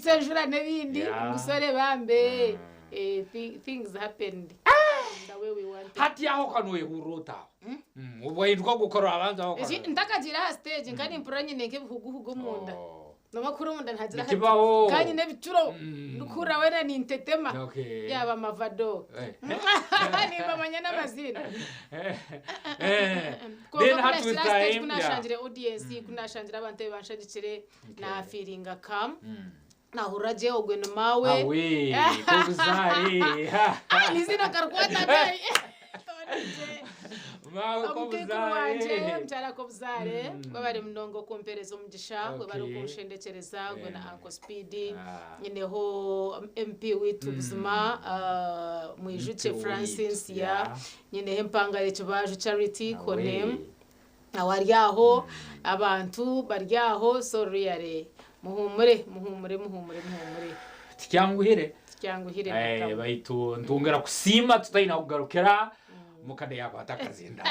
Nitwitsa enjura n'ebindi Yeah. ngu sorry bambe Eh, things happened the way we wanted. Hati aho ka noyehurra ota aho? Obwahinduka gukora abantu aho ka Eki ntakagiire aha stage nka nimpurira nyine nk'ebihuguhugu omunda. Oh. Noba kuhurira omunda nihagira hati. Nikibaho. Nka nyine ebicuro Mm. ndikuhurira weena nintetema. Okay. Yaaba mavado. Eh. Nimbamanya n'amaziina. Eh. Kwonka Then ku hati with nahikire aha stage time, ku yeah. naashangire audience, ku naashangire abantu abu banshagikire, naafiiringa calm. Nahurira gye ogwe ni maawe. Awe, kobuzare. Ah, nizina karikwata ngai. Torigye. Maawe Omukaikuru wangye kobuzare. omukyara Kobuzare webare munonga okumpereza omugisha webare okunshendekyereza gwe na Uncle Speed Ah. nyineho MP witu buzima ah, Mwijukye MP witu, Francis ya yeah. nyineho Empangare Kibaju Charity Awe. Konem aho ari aho abantu bari aho so really muhumure muhumure muhumure muhumure. Tikyanguhire. Tikyanguhire Eh, mukama. baitu ntwongera kusiima tutaine ahu kugarukira mukade yakwata akazindaro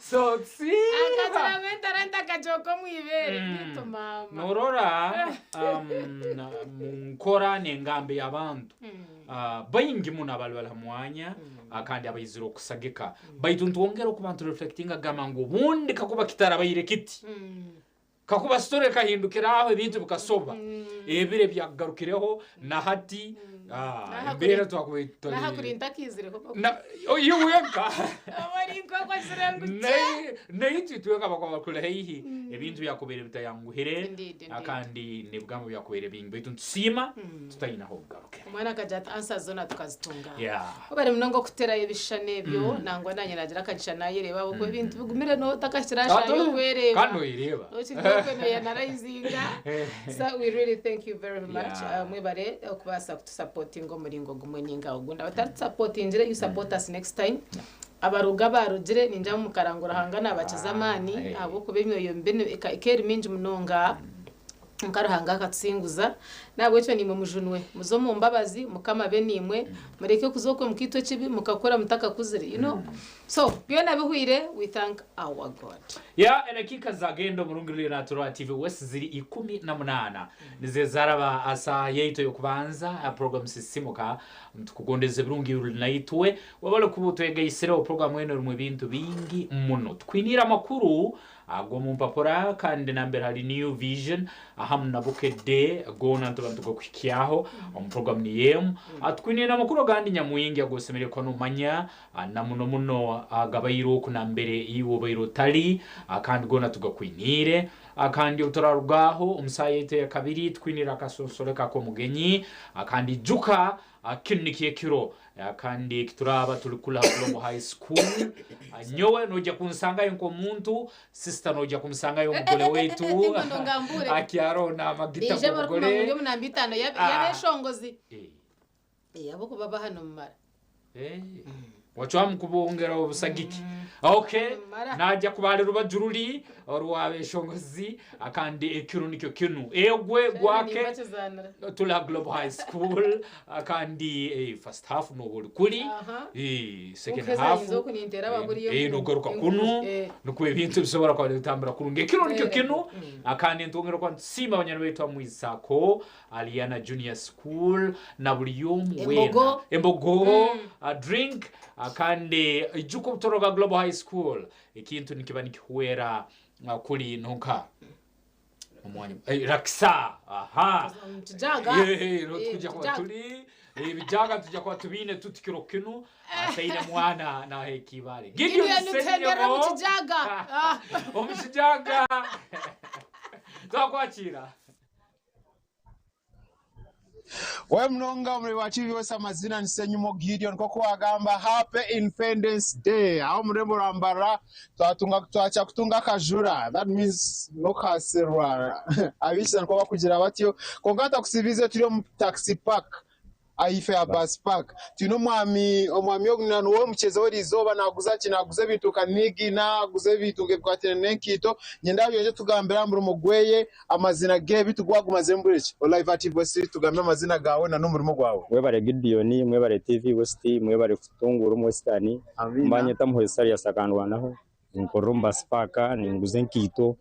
so Akagira tsiiba ngu entaranta akagyoka omu ibeere beitu maama. Norora munkora n'engambo y'abantu Ah, baingi muno abali bali ha mwanya ah, kandi abaizire okusagika baitu ntwongera okuba ntureflectinga kugamba ngu obundi kakuba kitarabaire kiti kakuba story ekahindukira aho ebintu bikasoba ebiro ebyakugarukireho na hati ah, Naha embeera kuri- twakubaire tutari- Naha kuri ntakiizireho papa. Na- oh, iwe wenka Ori nk'okwazire ngu kye. Naitwe itwenka abakuba bakuri haihi ebintu byakubaire bitayanguhire Indeed, indeed. ah, kandi n'ebigambo byakubaire bingi baitu nitusiima tutaine aho kugarukira. Omwana akagira ati answers zoona tukazitunga. Yeah. Webare munonga okuterayo ebishushani ebyo nangwa nanye nagira akagisha nayereeba ahabw'okuba ebintu bigumire noba otakahikire aha shaaha y'okwereeba. Kandi noyereeba. Nokiri okwe noyanarayizinga. So we really thank you very much. Yeah. Mwebare okubaasa kutusapotinga omuringo gumwe ninga ogundi. Abataritusapotingire you support us next time. Abarogi abarugire ningira ngu mukarango Ruhanga nabakiza amaani Ah, eh. ahabw'okuba emyoyo mibi eka eri mingi munonga. Kwonka Ruhanga akatusinguza. N'ahabw'ekyo naimwe mujunwe, muze omu mbabazi, Mukama abe naimwe, mureke kuza okwo mukaitwa ekibi, mukakura mutakakuzire, you know. So, byona bihweire, we thank our God. Ya edakiika zagenda omurungi ruriyo naturora TV West ziri 18 nizo ezaraba aha yaitu ey'okubanza aha program Sisimuka nitukugondeza ebirungi ori naitwe webale kuba otwegaisireho program enu erimu ebintu bingi muno tukwiniire amakuru Ag'omu mpapura kandi nambere hari New Vision ahamu na Bukedde goona nituba nitugakuhikyaho omu puroguramu niyo emu. Twine n'amakuru agandi nyamwingi agu osemeriire kuba nomanya na muno muno agabaire oku nambere iwe obaire otali kandi goona tugakwiniire. Kandi obu turaruga aho omu saaha yaitu eyakabiri tukwiniire akasonsoreko ak'omugenyi kandi ijuka Kinu nikyo ekiro kandi ekituraaba tuli kuli ha Global High School. Nyowe noija kunsangayo nk'omuntu, sister noija kumusangayo omugole waitu. Ingo ndongambure. Akyaroho n'amagita Baija barikumanya g'obugole. ngu ndi omu namba itaano Ah. y'abeshongozi. Eh. Eh, ahabw'okuba baha nomumara. Eh. Wacwamu kubongera obusagiki. Okay, Mara. naija kuba ari rubaju ruri orw'abeshongozi kandi ekiro nikyo kinu. Egwe gwake Nimbakizanira. tuli ha Global High School kandi eh, first half noba ori kuri Aha. eh, second Okuheza half yinza okunintera abakuri eh, nogaruka kunu Eh. nikwo ebintu bisobora kuba nibitambura kurungi ekiro nikyo Eh. kinu kandi nitwongera kuba nitusiima banywani baitu amwisako Aliana Junior School na buri omu weena Embogo. Embogo drink kandi ijuka obutoro bwa Global High School ekintu nikiba nikihwera kuri nonka omwanya Rakisa aha Omu kijaga. Eh, Eh, tujja kuba kijaga. turi ebijaga tujja kuba tubiine tuti kiro kinu ataine mwana naheeka ibare Gideon Gideon Sendera omu Ssenyongo kijaga. Ah. omu kijaga twakwakira. We munonga omuri wa TV West amazina ni Senyumo Gideon nk'oku wagamba Happy Independence Day aho omurembo rwa Mbarara twatunga twakya kutunga akajura that means n'okukasirwa abaishiki nikwo bakugira batyo kwonka ntakusibize turi omu taxi park ahaifo ya bus park twine omwami omwami ogu niwe omukyezi w'erizooba naguza ki naguza ebintu nka nigina aguza ebintu ebikwatiraine n'enkaito nyenda aije atugambire aha murimo gweye amazina ge beitu gwagumazemu mbwenu ki Olive ati Bosi tugambe amazina gaawe na n'omurimo gwawe. Mwebare Gideon, mwebare TV West, mwebare kutunguura omu Western. Amiina. Mbanyeta Muhwezi Sarius Akandwanaho, ninkorera omu bus park, ninguza enkaito.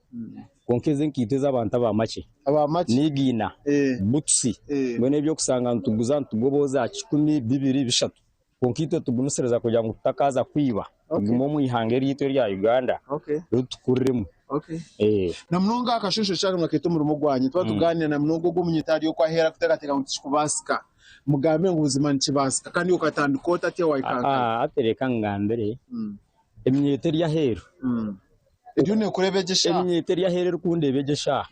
Kwonka ezi enkaito ez'abantu aba makye, Aba makye. niigiina, Eh. butusi, Eh. mbwenu eby'okushanga nituguza nitugobooza kikumi, bibiri, bishatu. Kwonka itwe tugumisiriza kugira ngu tutakaaza kwiba, Okay. tugume omu ihanga eryaitu erya Uganda Okay. eri tukuriremu. Okay. Eh. Na munonga akashushu kyari nakeeta omurimo gwanyu tuba tuganira na munonga ogwo omunyita ari oku aheera kuteekateeka ngu tikikubaasika mugambe ngu buzima nikibaasika kandi okatandika ota ati waikankana. Ah, hati reka ngambire eminyeeto eri aheeru Eriyo neekureeba egyo eshaaha. Eminyeeto eri aheeru erikundeeba egyo eshaaha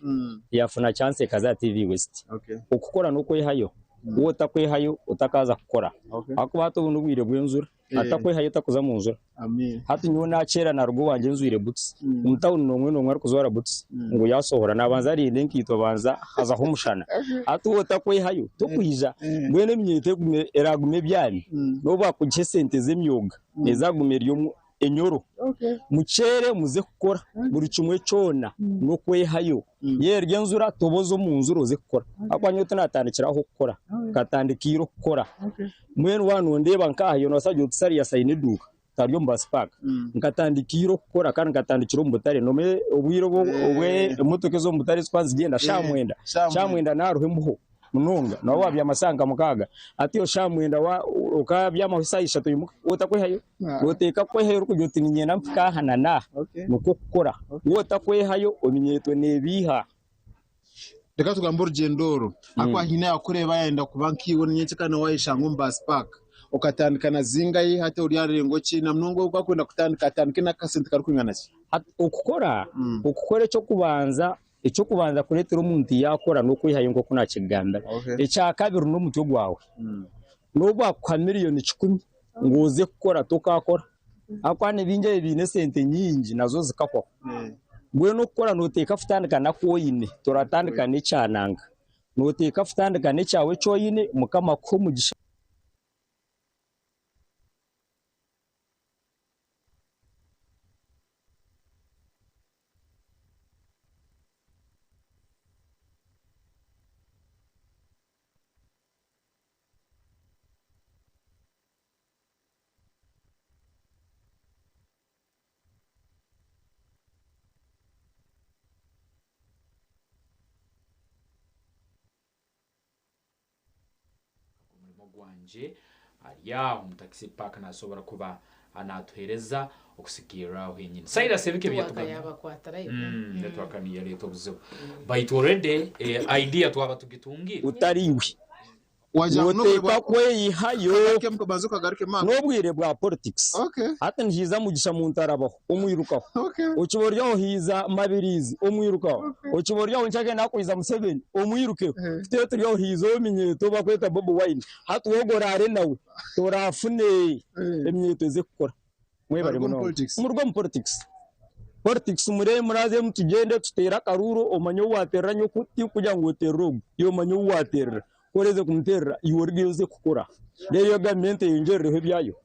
yaafuna chance ekaza aha TV West. Okukora n'okwehayo. Waaba otakwehayo otakaaza kukora. Ahakuba hati obu n'obwire bw'enjura. Atakwehayo takuza mu njura. Hati nyowe naakyera naaruga owangye njwaire butusi. Omu tawuni n'omwe n'omwe arikujwara butusi ngu yaasohora naabanza arinda enkaito abanza hazaho omushana. Hati waaba otakwehayo tokwija. Mbwenu eminyeeto eraagume ebyami n'obu baakugiha esente z'emyoga ezaguma eri enyoro. Mukyere muze kukora buri kimwe kyona n'okwehayo. Yaaba eri enjura toba oze omu njura oze kukora. Ahabw'okuba nyowe tinatandikire aho kukora, nkatandika ira okukora. Mbwenu waaba nondeeba nk'aha iwe noobaasa kugira oti Sarius aine eduuka tari omu bus park. Nkatandika ira okukora kandi nkatandikira omu butare. Noomanya obwire obu emotoka ez'omu butare ezikuba nizigyenda shaaha mwenda, shaaha mwenda naaruha embeho. munonga nawe wabyama shaaha nka mukaaga hati iyo shaaha mwenda okabyamaho eshaaha ishatu oimuka waaba otakwehayo noteeka kwehayo orikugira oti niinyenda mpike aha na n'aha nikwo kukora waaba otakwehayo eminyeeto neebiiha. Reka tugambe orugyendo oru ahakuba haine ayakureeba ayenda kuba nkaiwe nyenkya nawe wayeshanga omu bus park okatandika na zingahi hati ori aha rurengo ki na munonga ogu arikwenda kutandika atandike n'akasente karikwingana ki? Okukora okukora eky'okubanza Eky'okubanza kureetera omuntu yaakora n'okwehayo nk'oku naakigambire. Ekyakabiri n'omutwe gwawe. N'obu baakuha miriyoni kikumi ngu oze kukora tokaakora ahabw'okuba ni bingi ebiine esente nyingi nazo zikahwaho. Mbwenu okukora nooteeka kutandika n'aku oine, toratandika n'ekyananga. Nooteeka kutandika n'ekyawe eki oine Mukama akuhe omugisha. Omurimo gwangye ari aho omu taxi park nasobora kuba natuhereza okusigikirra aho henyini. Silas ebika ebi Network yatugambira. yabakwatirayo. Network niyo yaleeta obuzibu. Baitu already idea twaba tugitungire. Otari iwe. Wagira ngu n'obwire Noteekwa bwa kweyihayo. Kagaruke banza okagaruke Mark. N'obwire bwa politics. Okay. Hati nihaija Mugisha Muntu arabaho, omwirukaho. Okay. Okiba ori aho haija Mabiriizi, omwirukaho. Okay. Okiba ori aho nkyagenda hakwija Museveni, omwirukeho. Eh. Tutyo turi aho haija ow'eminyeeto bakweta Bobi Wine. Hati woga oraare nawe, toraafune Eh. eminyeeto eze kukora. Mwebare Muruge omu munonga. politics. Muruge omu politics. Politics murebe muraze tugyende tuteere akaruuru omanye ou wateerera nyowe tikugira ngu oteerere ogu, iwe omanye ou wateerera. Ku oreze kumuteerera iwe orugeyo oze kukora. Reero yo gavumenti eyongyerereho ebyayo.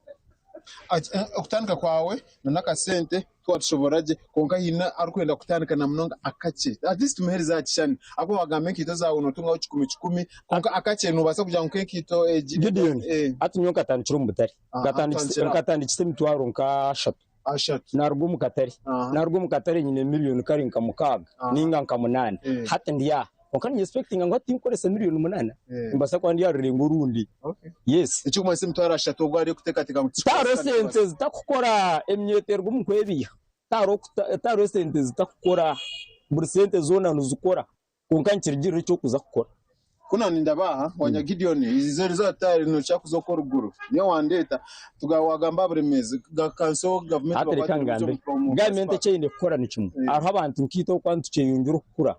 Ati, eh, Okutandika kwawe n'akasente tiwatushobora gye kwonka haine arikwenda kutandika na munonga akakye at least tumuheereze aha kishushani ahakuba wagamba enkaito zaawe nootungaho kikumi kikumi kwonka akakye noobaasa kugira ngu nk'enkaito egi Gideon, eh, hati nyowe nkatandikira omu butare. Aha, Nkatandikisa otandikira aho. nkatandikisa emitwaro nka ashatu. Ashatu. Naruga omu katare. Aha. Naruga omu katare nyine miriyoni kare nka mukaaga Aha. ninga nka munaana. Eh. Hati ndi aha. Kwonka ninyesipekitinga ngu hati tinkukoresa miriyoni munaana. Eh. Nimbaasa kuba ndi aha rurengo orundi. Okay. Yes. Ekirikumanyisa emitwaro ashatu ogwo arikuteekateeka ngu Tihariho esente zitakukora eminyeeto eruga omu kwebiiha. Tihariho kuta tihariho esente zitakukora. Buri sente zoona nizikora. Kwonka nikirugirira eki orikuza kukora. Ku naanindaba aha, wanya Gideoni, eizooba erizooba tari nookira kuza okwo oruguru. Niiwe wandeeta, tuga waagamba aha Buremeezi, ga kanso gavumenti Hati reka bakwatire ngambe, omu gavumenti eki eine kukora ni kimwe. Hariho abantu nkaitwe ahabw'okuba nitukyeyongyera okukura,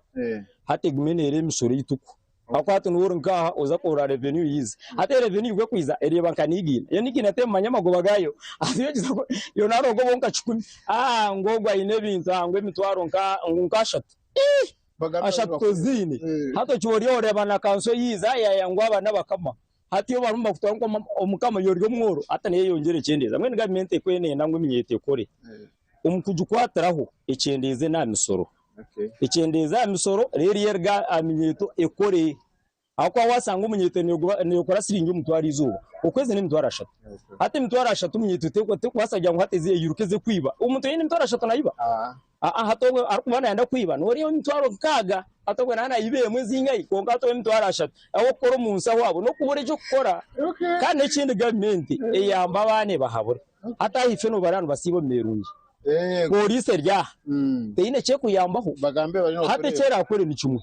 hati egume neereeba emisoro ei turikuha. Ahabw'okuba hati niiwe ori nk'aha oza kuhurira revenue yaiza. Hati revenue ku ekwiza ereeba nka niigiina. Yo niigiina temumanya amagoba gaayo. Hati yo egiza ku yo naarogobaho nka kikumi, aah ngu ogu aine ebintu, aah ngu emitwaro nka ngu nk'ashatu. Iih! Ashatu toziine. Hati okiba ori oreeba na kanso yiiza ayaya ngu aba n'abakama. Hati yo barimu nibakutwara nka omukama iwe ori omworo hati niyo eyongyera ekyendeeza. Mbwenu gavumenti ekaba neyenda ngu eminyeeto ekore. Omu kugikwatiraho ekyendeeze n'aha misoro. Ekyendeeze aha misoro reero yo eruge aha minyeeto ekore. Ahabw'okuba waashanga omunyeeto neekora siringi omutwaro eizooba, okwezi n'emitwaro ashatu. Hati emitwaro ashatu omunyeeto terikubaasa kugira ngu hati eiruke eze kwiba. Omuntu oine emitwaro ashatu naiba? Aa hati obwe arikuba nayenda kwiba noreeba emitwaro nkaaga hati obwe naba nayiba emwe zingahi kwonka hati obwe emitwaro ashatu ahabw'okukora omu nshaho abo n'okubura eky'okukora kandi n'ekindi gavumenti eyambe abaana ebahabure hati ahaifo nobareba nibasiiba omu meerungi poriisi eri aha teine eki erikuyambaho hati eki erakore ni kimwe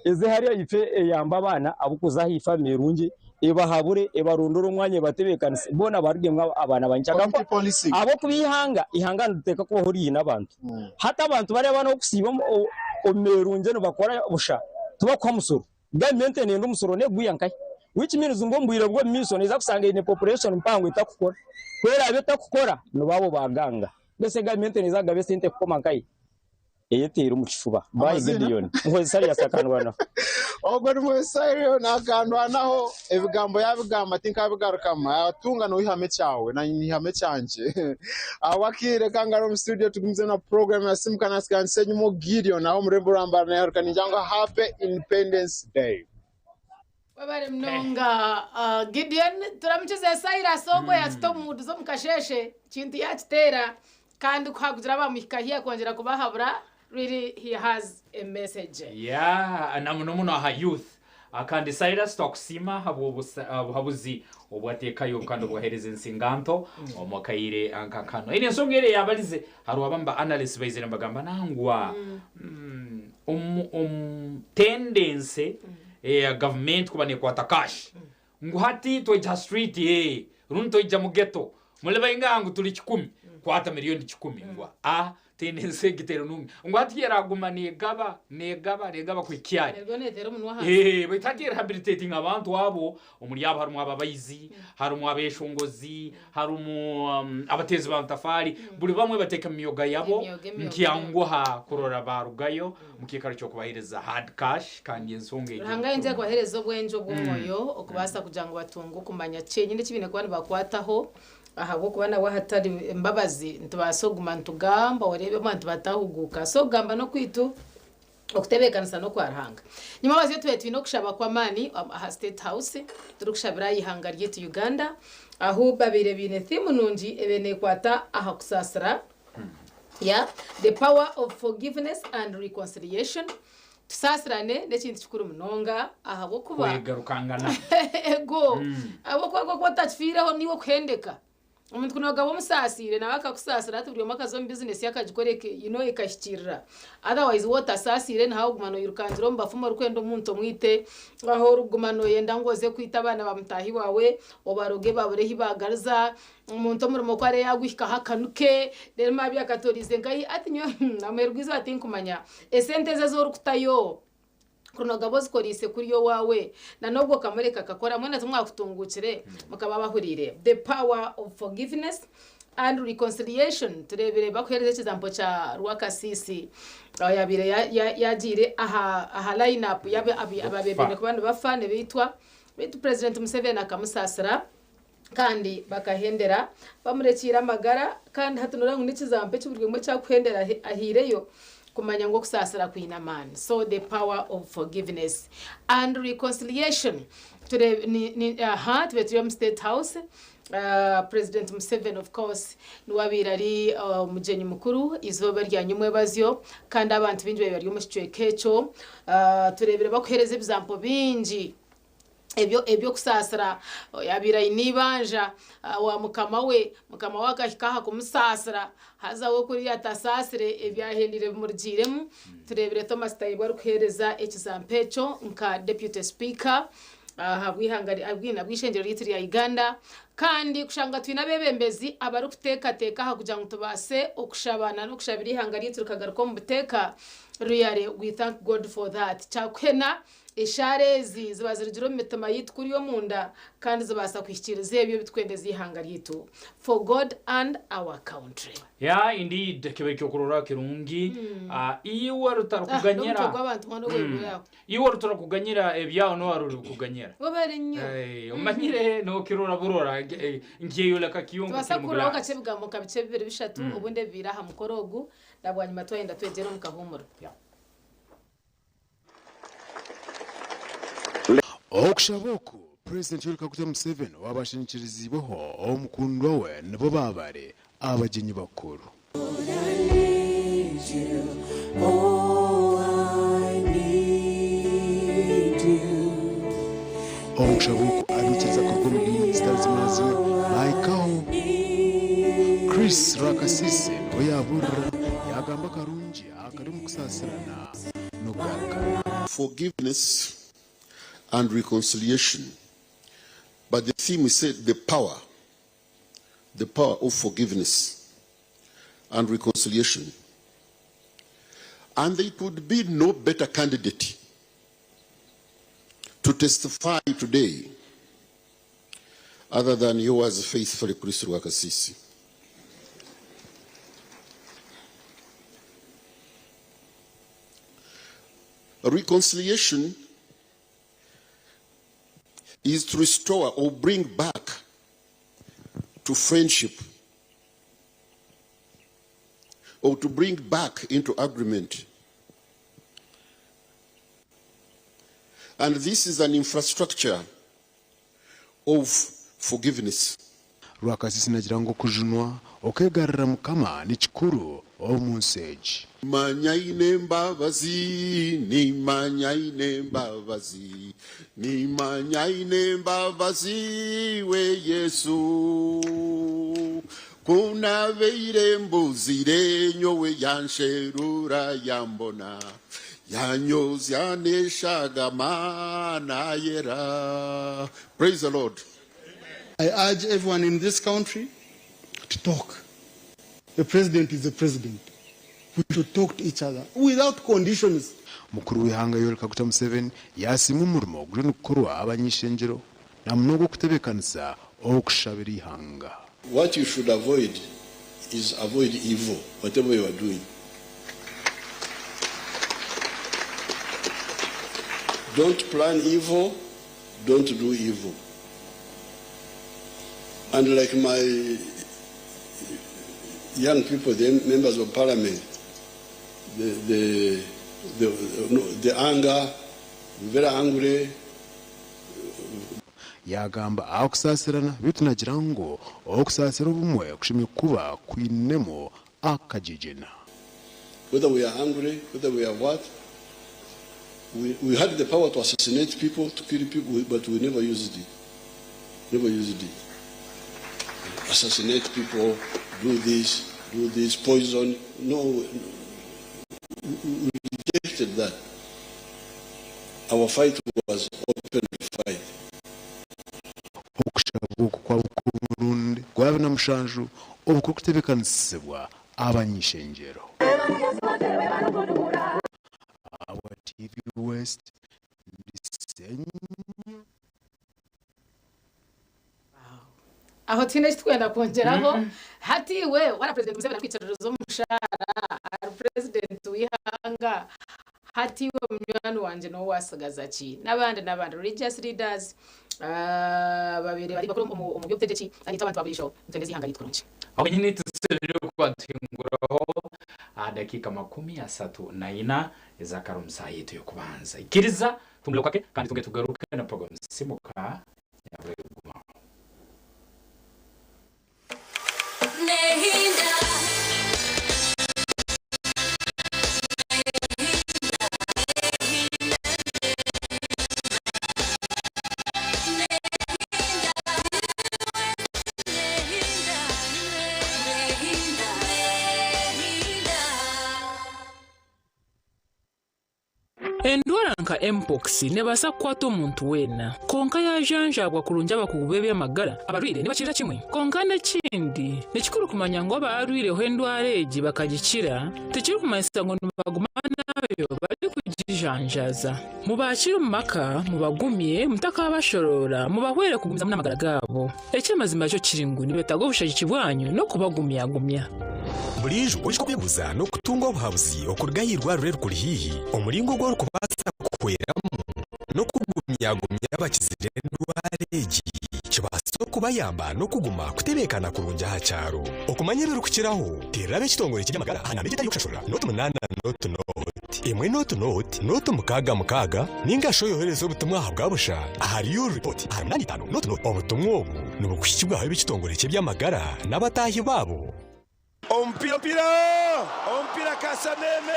eze hariya ahaifo eyambe abaana abarikuza ahaifo aha meerungi ebahabure ebarondore omwanya ebatebeekanise boona barugemu abaana ba nyenkyakare ahabw'okuba eihanga eihanga niriteekwa kubaho riine abantu. Hati abantu bariya abaana abarikusiiba omu meerungye nibakora busha tibarikuha musoro. Gavumenti enenda omusoro neeguya nkahi? Which means ngu omu bwire bw'omu maisho neija kushanga eine population mpango etarikukora. Ku eraabe etarikukora nibo abo baaganga. Mbwenu gavumenti neija kugaba esente kukoma nkahi? Eyeteire omu kifuba. By Amazina? Gideon Muhwezi Cyrus akandwanaho. Ogwo ni Muhwezi Cyrus nakandwanaho ebigambo yabigamba tinkabigarukamu atunga noihame ekyawe nanye nyihame ekyangye ahabw'akaire kangari omu studio tugumize na program ya Simuka na Nsenyimo Gideon aho omurembo rwa Mbarara nayaruka ningira ngu Happy Independence Day. Webare munonga Gideon. Turamukize Cyrus ogwo yatuta omu mood z'omu kasheeshe ekintu yakiteera kandi ku hakugira abamuhika haihi akongyera kubahabura really he has a message. Yeah, na muno muno aha youth. Kandi Cyrus twakusiima ahabw'obuhabuzi obwateekayo kandi obwaheereza ensinganto omu kaire nka kanu. Eine ensonga eri eyabarize hariho abamu ba analysts baizire nibagamba nangwa omu omu tendency eya gavumenti kuba nekwata cash ngu hati twaija ha street ee rundi twaija mu ghetto muri baingaha ngu turi kikumi kwata miriyoni kikumi ngu a tendency egi teri nungi ngu hati eraguma negaba negaba negaba kuhikya hari. Eryo neteera omunwa ahansi. Ee baitu hati erehabilitating abantu abo omuri abo harimu ababaizi harimu abeshongozi harimu abateezi ba matafaari buri bamwe bateeka emyoga yabo Emyoga, emyoga. nikyanguha kurora baarugayo omu kiikaro ky'okubaheereza hard cash kandi ensonga egyo Ruhanga ayongyere kubaheereza obwengye obw'omwoyo okubaasa kugira ngu batunge okumanya kyenyine eki baine kuba nibakwataho ahabw'okuba nabwo ahatari mbabazi nitubaasa kuguma nitugamba oreebe abantu batahuguuka so okugamba n'okwaitu Okutebeekanisa n'okwa Ruhanga. Nyimabazyo tube twine okushaba kw'amaani aha State House turikushabira aha ihanga ryaitu Uganda ahu babaire baine theme nungi ebaire nekwata aha kusaasira yeah, the power of forgiveness and reconciliation. Tusaasirane n'ekintu kikuru munonga ahabw'okuba Kwegarukangana. ego ahabw'okuba ku orikuba otakifiireho niiwe okuhendeka. Omuntu ku noogaba omusaasiire nawe akakusaasira hati buri omwe akaza omu bizinesi ye akagikora you know ekahikiirira. Otherwise waaba otasaasiire niho orikuguma noirukangira omu bafumu orikwenda omuntu omwite, ahu orikuguma nooyenda ngu oze kwita abaana ba mutaahi waawe, obaroge babure ahu baagariza, omuntu omurimo ku arebe yaaguhikaho akanuke, reero maabi akatooriize nkahi, hati nyowe amuheru gw'eizooba tinkumanya esente ezi ezi orikutayo. Kuri nogaba ozikoreise kuri owaawe na n'ogwo okamureka akakora mwena timwakutunguukire mukaba abahuriire. The power of forgiveness and reconciliation tureebire bakuheereza ekizampo kya Rwakasiisi oyabaire yagiire aha aha line up y'ababaire baine kuba nibafa nibaitwa beitu President Museveni akamusaasira. Kandi bakahendera bamurekiire amagara, kandi hati noreeba ngu n'ekizampa eki buri omwe eki arikuhendera ahaireyo kumanya ngu okusaasira kwine amaani. So the power of forgiveness and reconciliation. Ture, ni, ni, aha, tube turi omu State House, uh, President Museveni of course niwe abaire ari omugyenyi mukuru eizooba erya nyomwebazyo, kandi abantu baingi babaire bari omu kicweka ekyo. Uh, tureebire bakuheereza ebizampo bingi. Ebyo eby'okusaasira yaabaire aine eibanja owa mukama we, mukama we akahika aha kumusaasira, haza we kuri atasaasire ebyahendeire bimurugiiremu. Tureebire Thomas Tayebwa arikuheereza ekizampo ekyo nka Deputy Speaker ahabw'eishengyero ryaitu rya Uganda. Kandi kushanga twine abeebembezi abarikuteekateeka aha kugira ngu tubaase okushaba n'okushabira eihanga ryaitu rikagaruka omu buteeka, really we thank God for that. Kyakuhena Eshaara ezi ziba zirugire omu mitima yaitu kuriya omunda kandi zibaasa kuhikiiriza ebyo ebi tukwendeza eihanga ryaitu. For God and our country. Yeah, indeed, kiba ekyokurorraho kirungi. Ah, iwe Ah, n'omutwe rutarukuganyira gw'abantu mwana ogwegura aho. iwe rutarukuganyira ebyawe noha rurikuganyira. Webare nnyo. Eh, omanyire nokirora burora nkyeyoleka kyonka Tubaasa kiri mu kuhuriraho glass. kakye ebigambo nka bikye bibiri bishatu obundi ebibaire aha mukoro ogu na bwanyima twayenda twegyere omu kahuumuro. Yeah. Okushaba oku, Purezidenti Yoweri Kaguta Museveni owaabashenekyereziibweho omukundwa we nibo baabare abagyenyi bakuru. need you. Oh, I need you. Omu kushaba oku abaikiriza kuruga omu diini zitari zimwe na zimwe baahikaho. Chris Rwakasisi niwe yaaburira yaagamba akarungi akari omu kusaasirana n'okugarukana. Forgiveness and reconciliation. But the theme is said the power, the power of forgiveness and reconciliation. And there could be no better candidate to testify today other than yours faithfully, Chris Rwakasisi. Reconciliation is to restore or bring back to friendship or to bring back into agreement. And this is an infrastructure of forgiveness. Rwakasisi naagira ngu okujunwa okeegarurira Mukama ni kikuru omu nsi egi. Nimanya aine embabazi, nimanya aine embabazi, nimanya aine embabazi we Yesu. Ku naabaire mbuzire nyowe yansherura yambona, yanyozya n'eshagama naayera. Praise the Lord. I urge everyone in this country to talk. The president is the president. We should talk to each other without conditions. Mukuru w'eihanga Yoweri Kaguta Museveni yaasiima omurimo oguriyo nigukorwa abany'eishengyero na munonga ogw'okutebeekanisa okushabira eihanga. What you should avoid is avoid evil, whatever you are doing. Don't plan evil, don't do evil. And like my young people, the members of parliament, the, no, the anger, very angry. Yaagamba aha kusaasirana beitu naagira ngu okusaasira obumwe kushemereire kuba kwinemu akagyengyena. Whether we are angry, whether we are what, we had the power to assassinate people, to kill people, but we never used it. Never used it. Assassinate people, do this, poison. No, we rejected that. Our fight was open fight. Okushaba oku kwaba okw'omurundi gwa 27 obu kurikutebeekanisibwa abany'eishengyero. Ahabwa TV West, ndi Ssenyo. Aho tiine ekitwenda kwongyeraho. Hati iwe wara President Museveni akwicaririza omushara ari president w'ihanga, hati iwe munywani wangye niwe wasigaza ki? N'abandi n'abandi religious leaders, babiri bari bakuru omu by'obutegyeki, anita abantu baburisho nitwendeza ihanga ryitwa kurungi. Aho nyine tusemerere kuba tuhinguraho aha dakiika 34 ez'akarumu saa yaitu y'okubanza. Ikiriza tumule kwake kandi tunge tugaruke na program Simuka yabweguma. Nehinda. Endwara nka mpox nebaasa kukwata omuntu weena, konka yajanjabwa kurungi abakugu b'ebyamagara, abarwire nibakirira kimwe. Konka n'ekindi nikikuru kumanya ngu abarwireho endwara egi bakagikira tikirikumanyisa ngu nibaguma nayo bari kugijanjaza. Mubakire omu maka, mubagumye, mutakabashorora, mubahwere kugumizamu n'amagara gaabo. Ekyamazima kyo kiri ngu nibetaaga obushagiki bwanyu n'okubagumyagumya. Burijo orishwa kwebuza n'okutunga obuhabuzi okuruga aha irwariro erikuri haihi, omuringo ogu orikubaasa kuhweramu n'okugumyagumya abakizire endwara egi kibaasa okubayamba n'okuguma kutebeekana kurungi aha kyaro. Okumanya ebirikukiraho, teerera ab'ekitongore ky'eby'amagara aha namba etari y'okushashura 08 0 1 0 0 6 6, ninga shi oyohereza obutumwa aha bwa busha ahari U report ahari 85 0 0. Obutumwa obu nibukuhikibwaho eb'ekitongore ky'eby'amagara n'abataahi baabo. Omupiira omupiira omupiira Kasameme!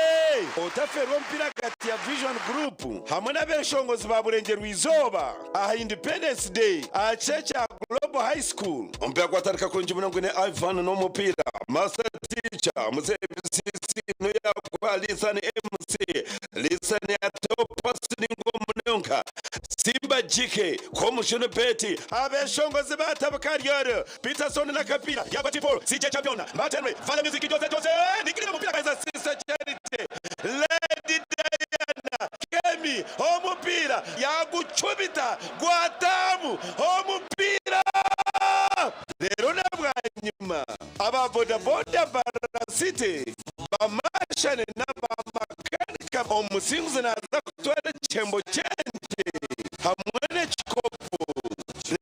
Otaferwa omupiira ahagati ya Vision Group hamwe n'abeshongozi ba Burengyerwa Izooba aha Independence Day aha kishaayi kya Global High School. Omupiira gwatandika kurungi munonga gwine Ivan n'omupiira Master Teacher Mzee Bisisi noyaguha Lisan MC Lisan ateho pasi ningwa munonga Simba GK Komushunu Betty Abeshongozi batabuka Ryoro Peterson na kapiira yagwa T-Paul CJ Champion Matt Henry Vale Music Jose Jose Nikirira omupiira Kaiser Sister Charity Lady Diana Kemi omupiira yagucumita gwataamu omupiira Reero na bwanyima aba boda boda Mbarara City bamashane n'aba makanika omusinguzi naaza kutwara ekihembo ky'ente hamwe n'ekikopo.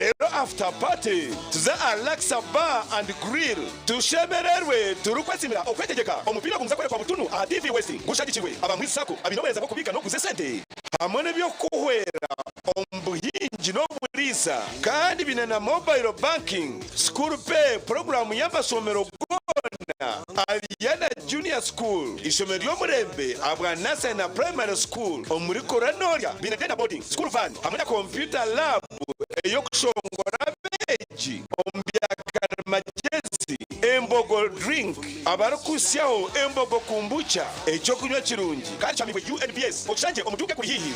Reero after party tuze aha Laksa Bar and Grill tushemererwe turikwesimira okwetegyeka. Omupiira ogu niguza kworekwa butunu aha TV West gushagikirwe aba Mwizi Sacco abaine obuheereza bw'okubiika n'okuguza esente hamwe n'eby'okukuhwera omu buhingi n'oburiisa kandi baine na mobile banking, school pay puroguraamu y'amashomero goona Ariana Junior School, ishomero ry'omurembe ahabwa Nursery na Primary School omuri Koranorya baine day na boarding, school van hamwe na computer lab ey'okushongora abeegi omu bya karimagyezi, Embogo Drink abarikuhitsyaho Embogo Kombucha eky'okunywa kirungi kandi kyamibwe UNBS okishangye omu duuka ekuri haihi.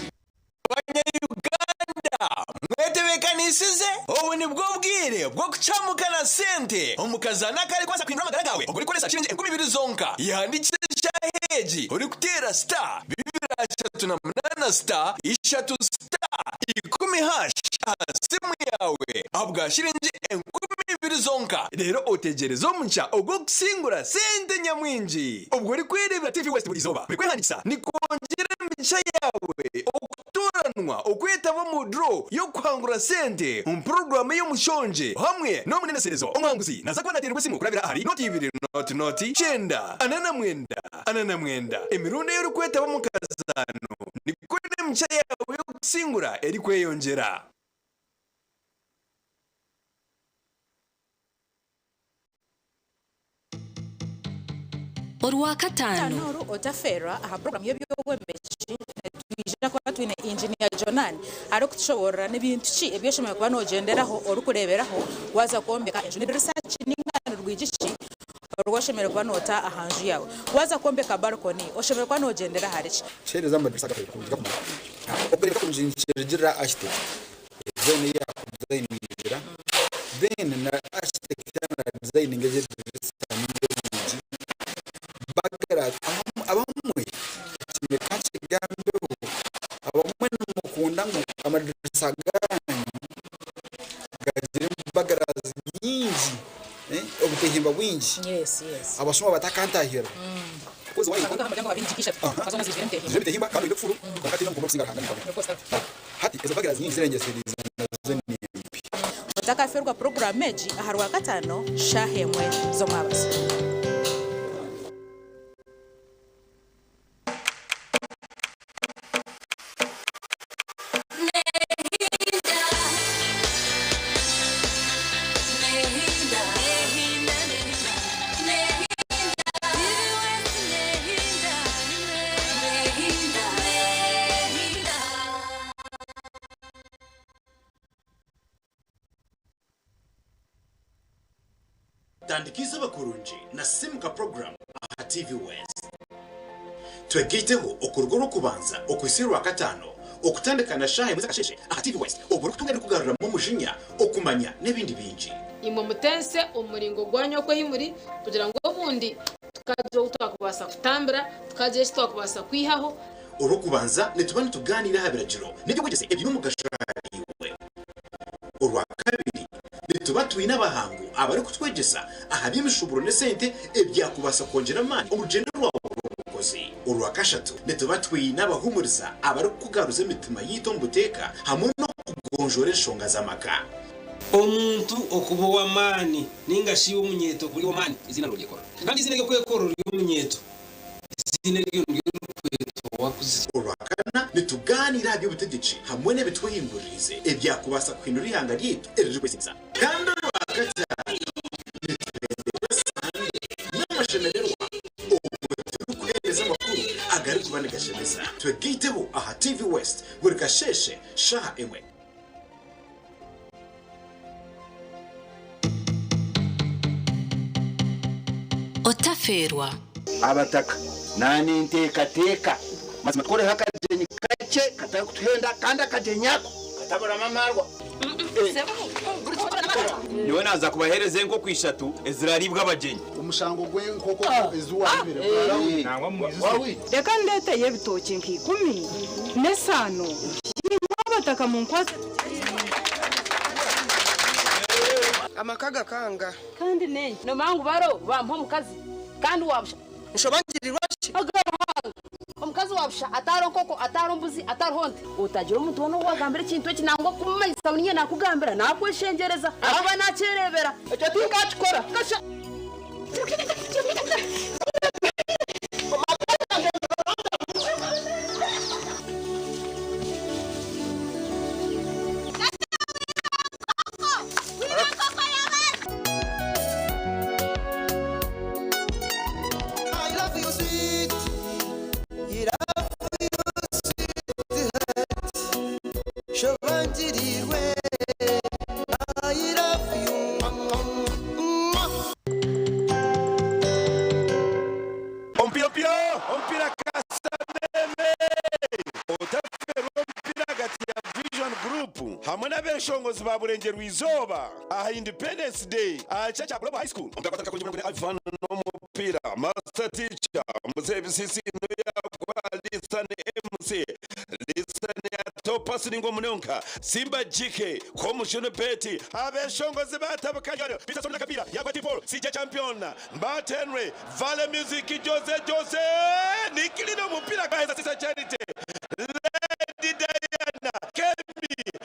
Banya-Uganda mwetebeekanisize? Obu nibwo bwire bw'okucamuka na sente omu kazaano akarikubaasa kuhindura amagara gaawe ogurikukoresa shilingi 2000 zonka. Yehandiikise eshaaha egi orikuteera star 238 star ishatu star ikumi hash aha simu yaawe ahabwa shilingi 2000 zonka reero otegyereze omugisha ogw'okusingura sente nyamwingi. Obwo orikwereebera TV West buri izooba, buri kwehandiikisa nikwongyera emigisha yaawe okutooranwa okwetaba omu draw y'okuhangura sente omu puroguraamu ey'omushongye hamwe n'omuneneserezo. Omuhanguzi naaza kuba naateererwa esimu kurabira ahari nooti ibiri nooti nooti kyenda ana na mwenda ana na mwenda. Emirundi ei orikwetaba omu kazaano nikwo n'emigisha yaawe y'okusingura erikweyongyera. Orwakataano. Oru otafeerwa aha puroguraamu y'eby'obwombeki nitwija kuba twine Engineer Jonan arikutushoboorora ni bintu ki ebi oshemereire kuba noogyenderaho orikureeberaho waaza kwombeka enju. Ni dirisa ki ninga ni rwigi ki oru oshemereire kuba noota aha nju yaawe. Waaza kwombeka balcony oshemereire kuba noogyendera ahari ki. Kiheereza amadirisa gakare kurungi gakumara. Okureebeka kurungi nikirugiirira architect design ei yaakudizayiningira then na architect yaaba naadizayininga eby'edirisa ninga orwigi bagara abamwe eki reka nkigambeho abamwe nimukunda ngu amadirisa gaanyu gagire bagarazi nyingi obutehimba bwingi abashuma batakantahirira. Ebitehimba kandi oine ekufuru kwonka tihaine omukono ogurikusinga Ruhanga mikono. Hati ezo bagirazi nyingi zirengyesereize nazo ni mbi. Otakafeerwa puroguraamu egi aha Rwakataano shaaha emwe z'omwabazyo. Tandika eizooba kurungi na Simuka Program aha TV West. Twegaiteho okuruga Orwokubanza okuhitsya Orwakataano okutandika na shaaha emwe z'akasheeshe aha TV West obwo orikutunga ebirikugaruramu omujinya, okumanya n'ebindi bingi. Imwe mutense omu muringo gwanyu oku ei muri, kugira ngu obundi tukagira ou twakubaasa kutambira, tukagira eki twakubaasa kwihaho. Orwokubanza nituba nitugaaniira aha biragiro n'eby'obwegyese ebiine omugasho ahariiwe. Orwakabiri nituba twine abahangu abarikutwegyesa aha by'emishuuburo n'esente ebyakubaasa kwongyera amaani omu rugyendo rwawe rw'obukozi. Orwakashatu nituba twine abahuumuriza abarikukugaruza emitima yaitu omu buteeka hamwe n'okugonjoora enshonga z'amaka. Omuntu okuba ow'amaani nainga shi iwe omunyeeto ori ow'amaani, eiziina nooryekorera. Kandi eiziina ery'okwekorera ori omunyeeto, eiziina eryo niryo ririkwetwa owakuzire. Orwakana, nitugaaniira aha by'obutegyeki hamwe n'ebitwehinguririize ebyakubaasa kuhindura eihanga ryaitu eririkwesiimisa. Kandi Orwakataano, nitubendera Sande n'amashanyarazi. kasheeshe shaaha emwe. Otafeerwa. Abataka naninteekateeka mazima tukoreho akagyenyi kakye katarikutuhenda kandi akagyenyi ako kataburamu amaarwa. Nyowe naaza kubaheereza enkoko ishatu eziraariibwe abagyenyi. Omushango gw'enkoko ezi waayibire gwarahwire. Reka ndeeteyo ebitookye nka ikumi n'esaano, imwe abataka munkwatse tugyende. Amaka gakanga. Kandi n'enki noomanya ngu baro bampa omukazi kandi wa busha. Nshoba ngirirwa ki? Ogwo Ruhanga. Omukazi wa busha atariho nkoko, atariho mbuzi, atariho nte. Otagira omuntu weena ou waagambira ekintu eki nangwa kumumanyisa ngu niinye naakugambira, naakweshengyereza ahakuba naakyereebera. Ekyo tinkaakikora. Kasha. I love you sweet, I love you sweetheart. Shobangirirwe, I love you. Mwah. Omupiira omupiira Kasameme otaferwa omupiira ahagati ya Vision Group hamwe n'abeshongozi ba Burengyerwa Izooba aha Independence Day aha kishaayi kya Global High School. Omupiira gwatandika kurungi munonga Ivan n'omupiira Master Teacher Mzee Bisisi yakwa Listen MC Listen ya Top Pass ningo munonga Simba GK Komushunu Betty abeshongozi batabuka Peter Sonda Kabira yakwa T-Paul CJ Champion Mbat Henry Vale Music Jose Jose Nikilino mupira kaheza Sisa Charity Lady Diana Kemi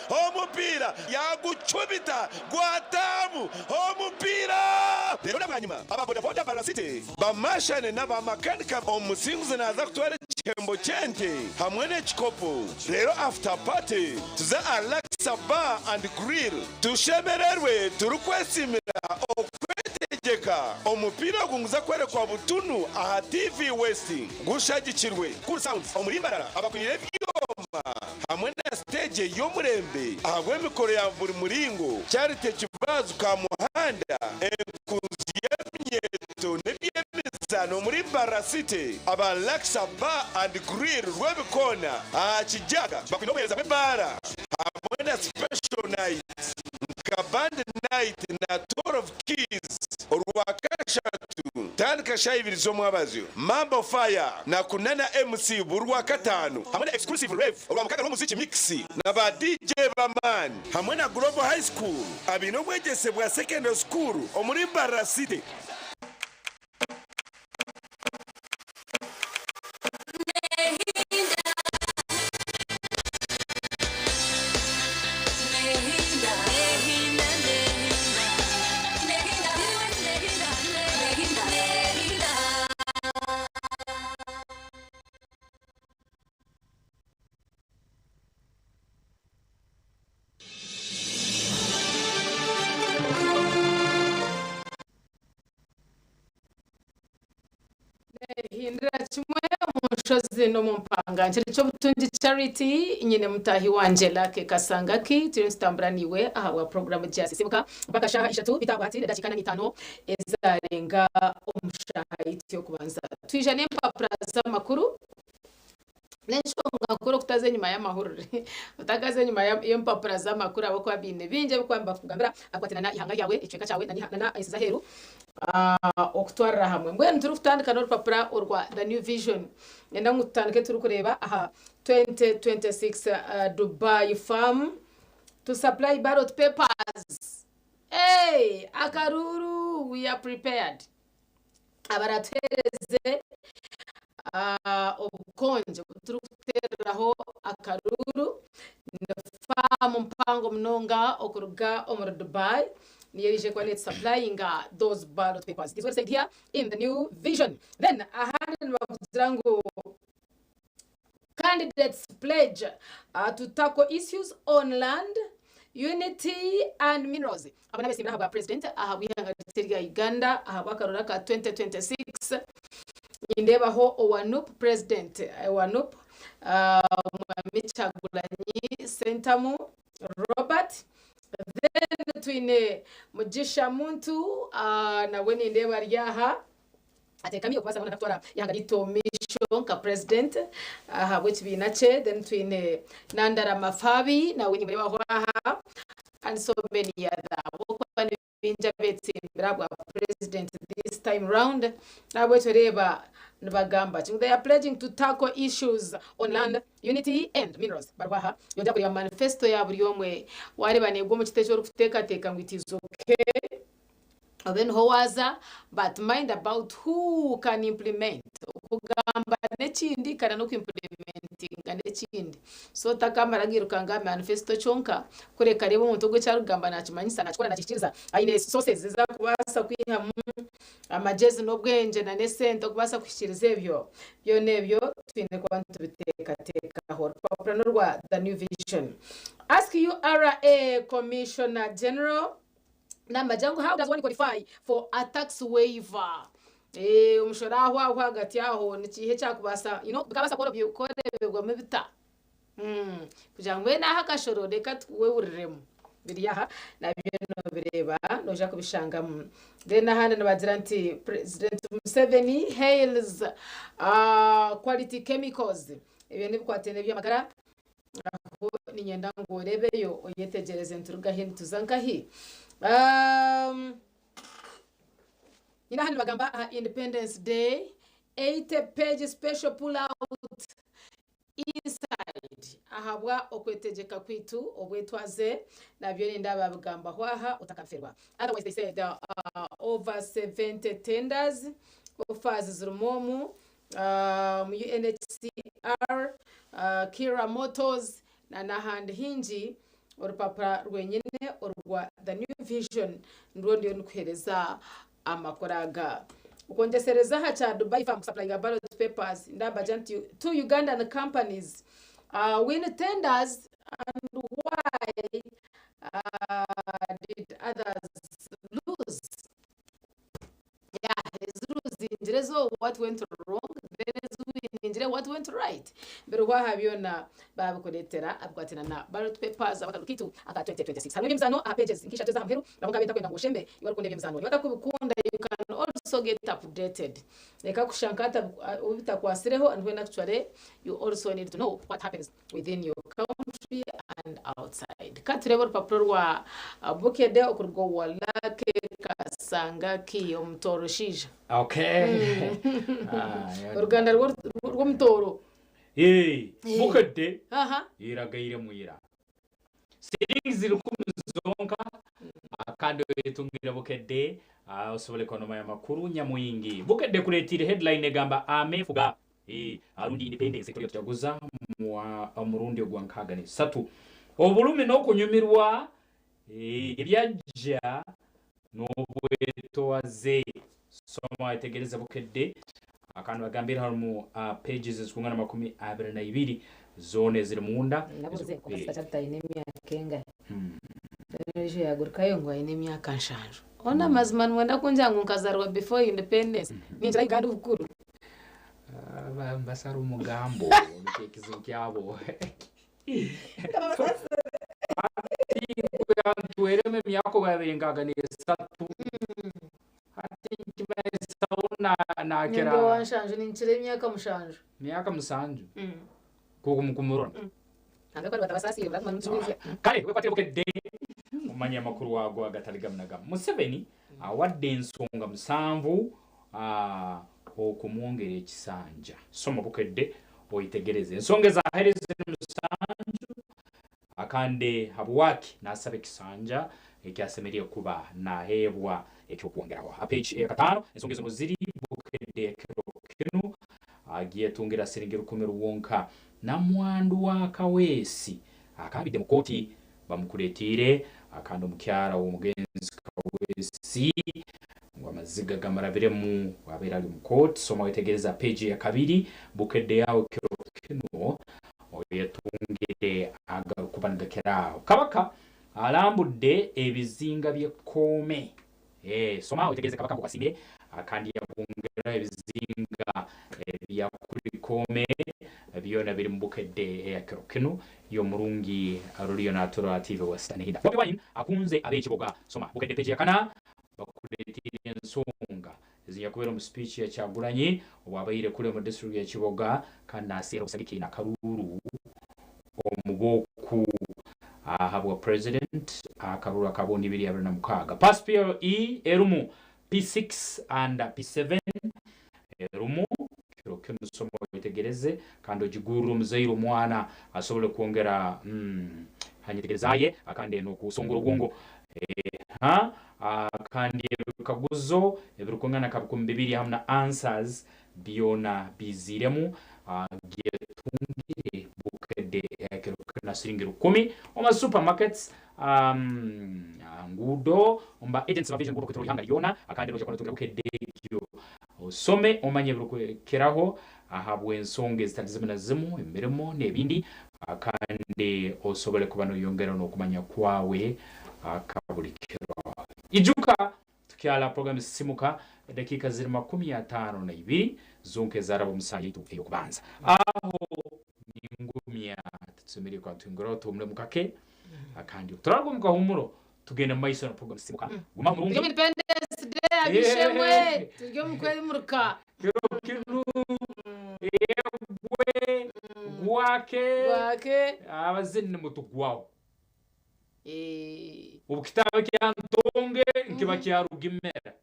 omupiira yagucubita gwatamu omupiira rero nabwanyima aba bodaboda ba City bamashane n'abamakanika omusinguzi naza kutwara ekihembo ky'ente hamwe n'ekikopo rero after party tuze Alaxa Bar and Grill tushemererwe turikwesimira okwetegyeka omupiira ogu nguza kwerekwa butunu aha TV West gushagikirwe Cool Sounds omuri Mbarara abakwire ebyoma hamwe na stage y'omurembe ahabw'emikoro ya buri muringo Charity Kibazu Kamuhanda enkunzi y'eminyeeto n'eby'emizaano omuri Mbarara City aba Laxa Bar and Grill Rwebikoona aha Kijaga bakwine obuheereza bw'ebaara hamwe na special night nka band night na 12 keys Orwakashatu tandika shaaha ibiri z'omwabazyo Mambo Fire na Kunana MC buri Rwakataano hamwe na Exclusive Rave Orwamukaaga rw'omuziki Mix na ba DJ b'amaani hamwe na Global High School abaine obwegyese bwa Secondary School omuri Mbarara City. Hindira kimwe omu nshozi n'omu mpanga nkiri ky'obutungi Charity nyine mutaahi wangye Lucky Kasangaki turiyo nitutambura naiwe ahabwa puroguramu egi ya Sisimuka mpaka shaaha ishatu bitaabwati n'edakiika ana n'itaano ezarenga omu shaaha yaitu y'okubanza. Twija n'empapura z'amakuru. N'enshonga nkuru okutaza enyima y'amahurire. Otakaza enyima y'empapura z'amakuru ahabw'okuba baine bingi ebirikuba nibakugambira ahakukwatiraine n'eihanga ryawe, ekicweka kyawe n'ensi z'aheeru okutwarira hamwe. Mbwenu turikutandika n'orupapura orwa The New Vision. Niinyenda ngu tutandike turikureeba aha 2026 Dubai Farm to supply ballot papers. Hey! Akaruuru! We are prepared. Abaratuheereze obukonje obu turikuteereraho akaruuru ni faamu mpango munonga okuruga omuri Dubai niyo eriije kuba neetusapurayinga those ballot papers. It is well said here in the new vision. Then ahandi nibakugira ngu Candidates pledge to tackle issues on land, unity and minerals. Abo n'abetsimbire ahabwa Purezidenti ahabw'eihanga ryaitu erya Uganda ahabw'akarooro aka 2026. Nindeebaho owa nup Purezidenti owa nup Omwami Kyagulanyi Ssentamu Robert. Then twine Mugisha Muntu nawe nindeeba ari aha ateekami okubaasa hoona kutwara eihanga ryaitu omu maisho nka president ahabw'ekibiina kye. Then twine Nandala Mafabi nawe nimureebaho aha and so many other. Ahabw'okuba ni baingi abeetsimbire ahabwa president this time round. N'ahabw'ekyo reeba nibagamba ki ngu they are pledging to tackle issues on land, unity and minerals. Bariho aha yongyera kureeba manifesto ya buri omwe waareeba neegwa omu kiti eki orikuteekateeka ngu it is okay obe niho waaza but mind about who can implement. Okugamba n'ekindi kandi n'oku implementinga n'ekindi. So otakamara gairuka ngu aha manifesto kyonka kureka reeba omuntu ogwo eki arikugamba nakimanyisa, nakikora, nakihikiiriza, aine sources ezi arikubaasa kwihamu amagyezi n'obwengye na n'esente okubaasa kuhikiiriza ebyo. Byona ebyo twine kuba nitubiteekateekaho. Orupapura n'orwa The New Vision. Ask URA Commissioner General Namagira ngu how does one qualify for a tax waiver? Eh, omushoro aho aho ahagati aho nikiiha ekyakubaasa you know, bikabaasa kworobebwamu bita? Kugira ngu mbwenu aha akashoro reka tuwehuriremu biri aha nabyo nobireeba noija kubishangamu. Then ahandi nibagira nti President Museveni hails quality chemicals ebyo nebikwataine n'ebyamagara aho niinyenda ngu oreebeyo oyetegyereze nituruga hi nituza nkahi. Nyine aha nibagamba aha Independence Day 80 page special pull out inside ahabwa okwetegyeka kwaitu obwetwaze nabyo nindeeba babigambaho aha otakafeerwa. Otherwise they said there are over 70 tenders offers zirimu omu omu UNHCR, Kiira Motors na n'ahandi haingi. Orupapura rwenyine orwa The New Vision nirwo ndiyo ndikuheereza amakuru aga. Okwongyesereza aha kya Dubai Farm kusupplyinga ballot papers, ndabagira nti two Ugandan companies win tenders and why did others lose? Yeah, eziruzingire zo what went wrong then eziwiningire what went right biriho aha byona babikureetera abikwatira na ballot papers abakalulu kaitu aka 2026 harimu eby'emizaano aha pages nk'ishatu ez'aha muheru nabo nkaba ntakwenda ngu oshembe iwe orikukunda eby'emizaano niba otarikubikunda you can also get updated reka kushusha nka ou bitakwasireho and when actually you also need to know what happens within your country and outside. Ka tureebe orupapura rwa Bukedde okuruga owa Lucky Kasangaki omutooro shaija. Okay. Ah, Oruganda rw'omutooro. Eh, Bukedde Aha. eragaire mwira. Siringi rukumi zonka kandi oyetungire Bukedde osobole kuba amakuru nyamwingi. Bukedde ekureetiire headline egamba ameefuga Rundi Independence turiyo tujaguza omurundi ogwa 63. Obulumi n'okunyumirwa ebyajja n'obwetowaze. Soma wetegereze Bukedde kandi bagambire harimu pages ezikungana 22 zoona eziri munda. Nabuze kwonka sitakyaruta aine emyaka engahi? Ondiijo yagarukayo ngu aine emyaka nshanju. Hoona amazima nimwenda kungira ngu nkazarwa before independence? Ningira Uganda obukuru. Basara omugambo nikyo ekizibu kyabo. Ntweremu emyaka obu yabaire 63 hati nikimanyisaho nakira. Ndi owa nshanju ninkira emyaka mushanju. Myaka musanju kumurora. Kale wekwatire Bukedde omanye amakuru ago agatali gamu na gamu. Museveni awadde ensonga musanvu okumwongera ekisanja. Soma Bukedde oyetegereze ensonga ezahereze musanju akande habwaki nasaba ekisanja ekyasemeriire kuba naheebwa ekyokwongeraho. Ha page eyakataano ensonga ezo ziri Bukedde ekiro kinu agyetungira siringi rukumi rwonka. Namwandu wa Kaweesi akabidde mu kooti bamukuretiire akandi omukyara w'omugenzi Kaweesi ngu amaziga gamarabiremu wabeera ari omu kooti. Soma wetegereza page ya kabiri Bukedde yawe kiro kinu oyetungire agarukuba nigakira aho. Kabaka alambudde ebizinga by'ekkoome. Soma wetegereze Kabaka nkoku asiimire kandi yabongeraho ebizinga bya Kurikoome. Byona biri mu Bukedde eya kiro kinu y'omurungi Ruriyo Natura TV West Nehinda. Bobi Wine akunze ab'ekiboga. Soma Bukedde page ya kana bakureetiire ensonga ezinyakubaire omu speech ya Kyagulanyi obwabaire kuri omu district ya Kiboga kandi naseera obusagiki na karuuru omu b'oku ahabwa president akaruuru aka bundi ibiri abiri na mukaaga. Pass PLE erumu P6 and P7 erumu kiro kinu soma oyetegereze kandi ogigurre omuzaire omwana asobole kwongera ha nyetegereza ye kandi n'okusongora obwongo ha kandi ebikaguzo ebirukwingana nka 2000 hamu na answers byona biiziiremu gyetungire Bukedde kiro kinu na siringi rukumi omu supermarkets aha nguudo omu ba agents ba Vision Group okwetoroora ihanga ryona kandi noija kuba notungira Bukedde egyo osome omanye ebirukukiraho ahabw'ensonga ezitali zimu na zimu emirimo n'ebindi kandi osobole kuba noyongera n'okumanya kwawe akabuli kiro. Ijuka Tukyala program Sisimuka edakiika ziri 52 zonka ezaraba omu saaha yaitu ey'okubanza. Aho ningumya titusemeriire kuba nituhinguraho tuhumuremu kake kandi obu turaruga omu kahumuro tugende mu maiso na program Sisimuka. Guma Turi omu murungi. Independence Day abishemwe turi omu kwemuruka. Kiro kinu egwe gwake Gwake. abazini nimutugwaho. Obu kitaaba kya ntonge nkiba kya rugimera.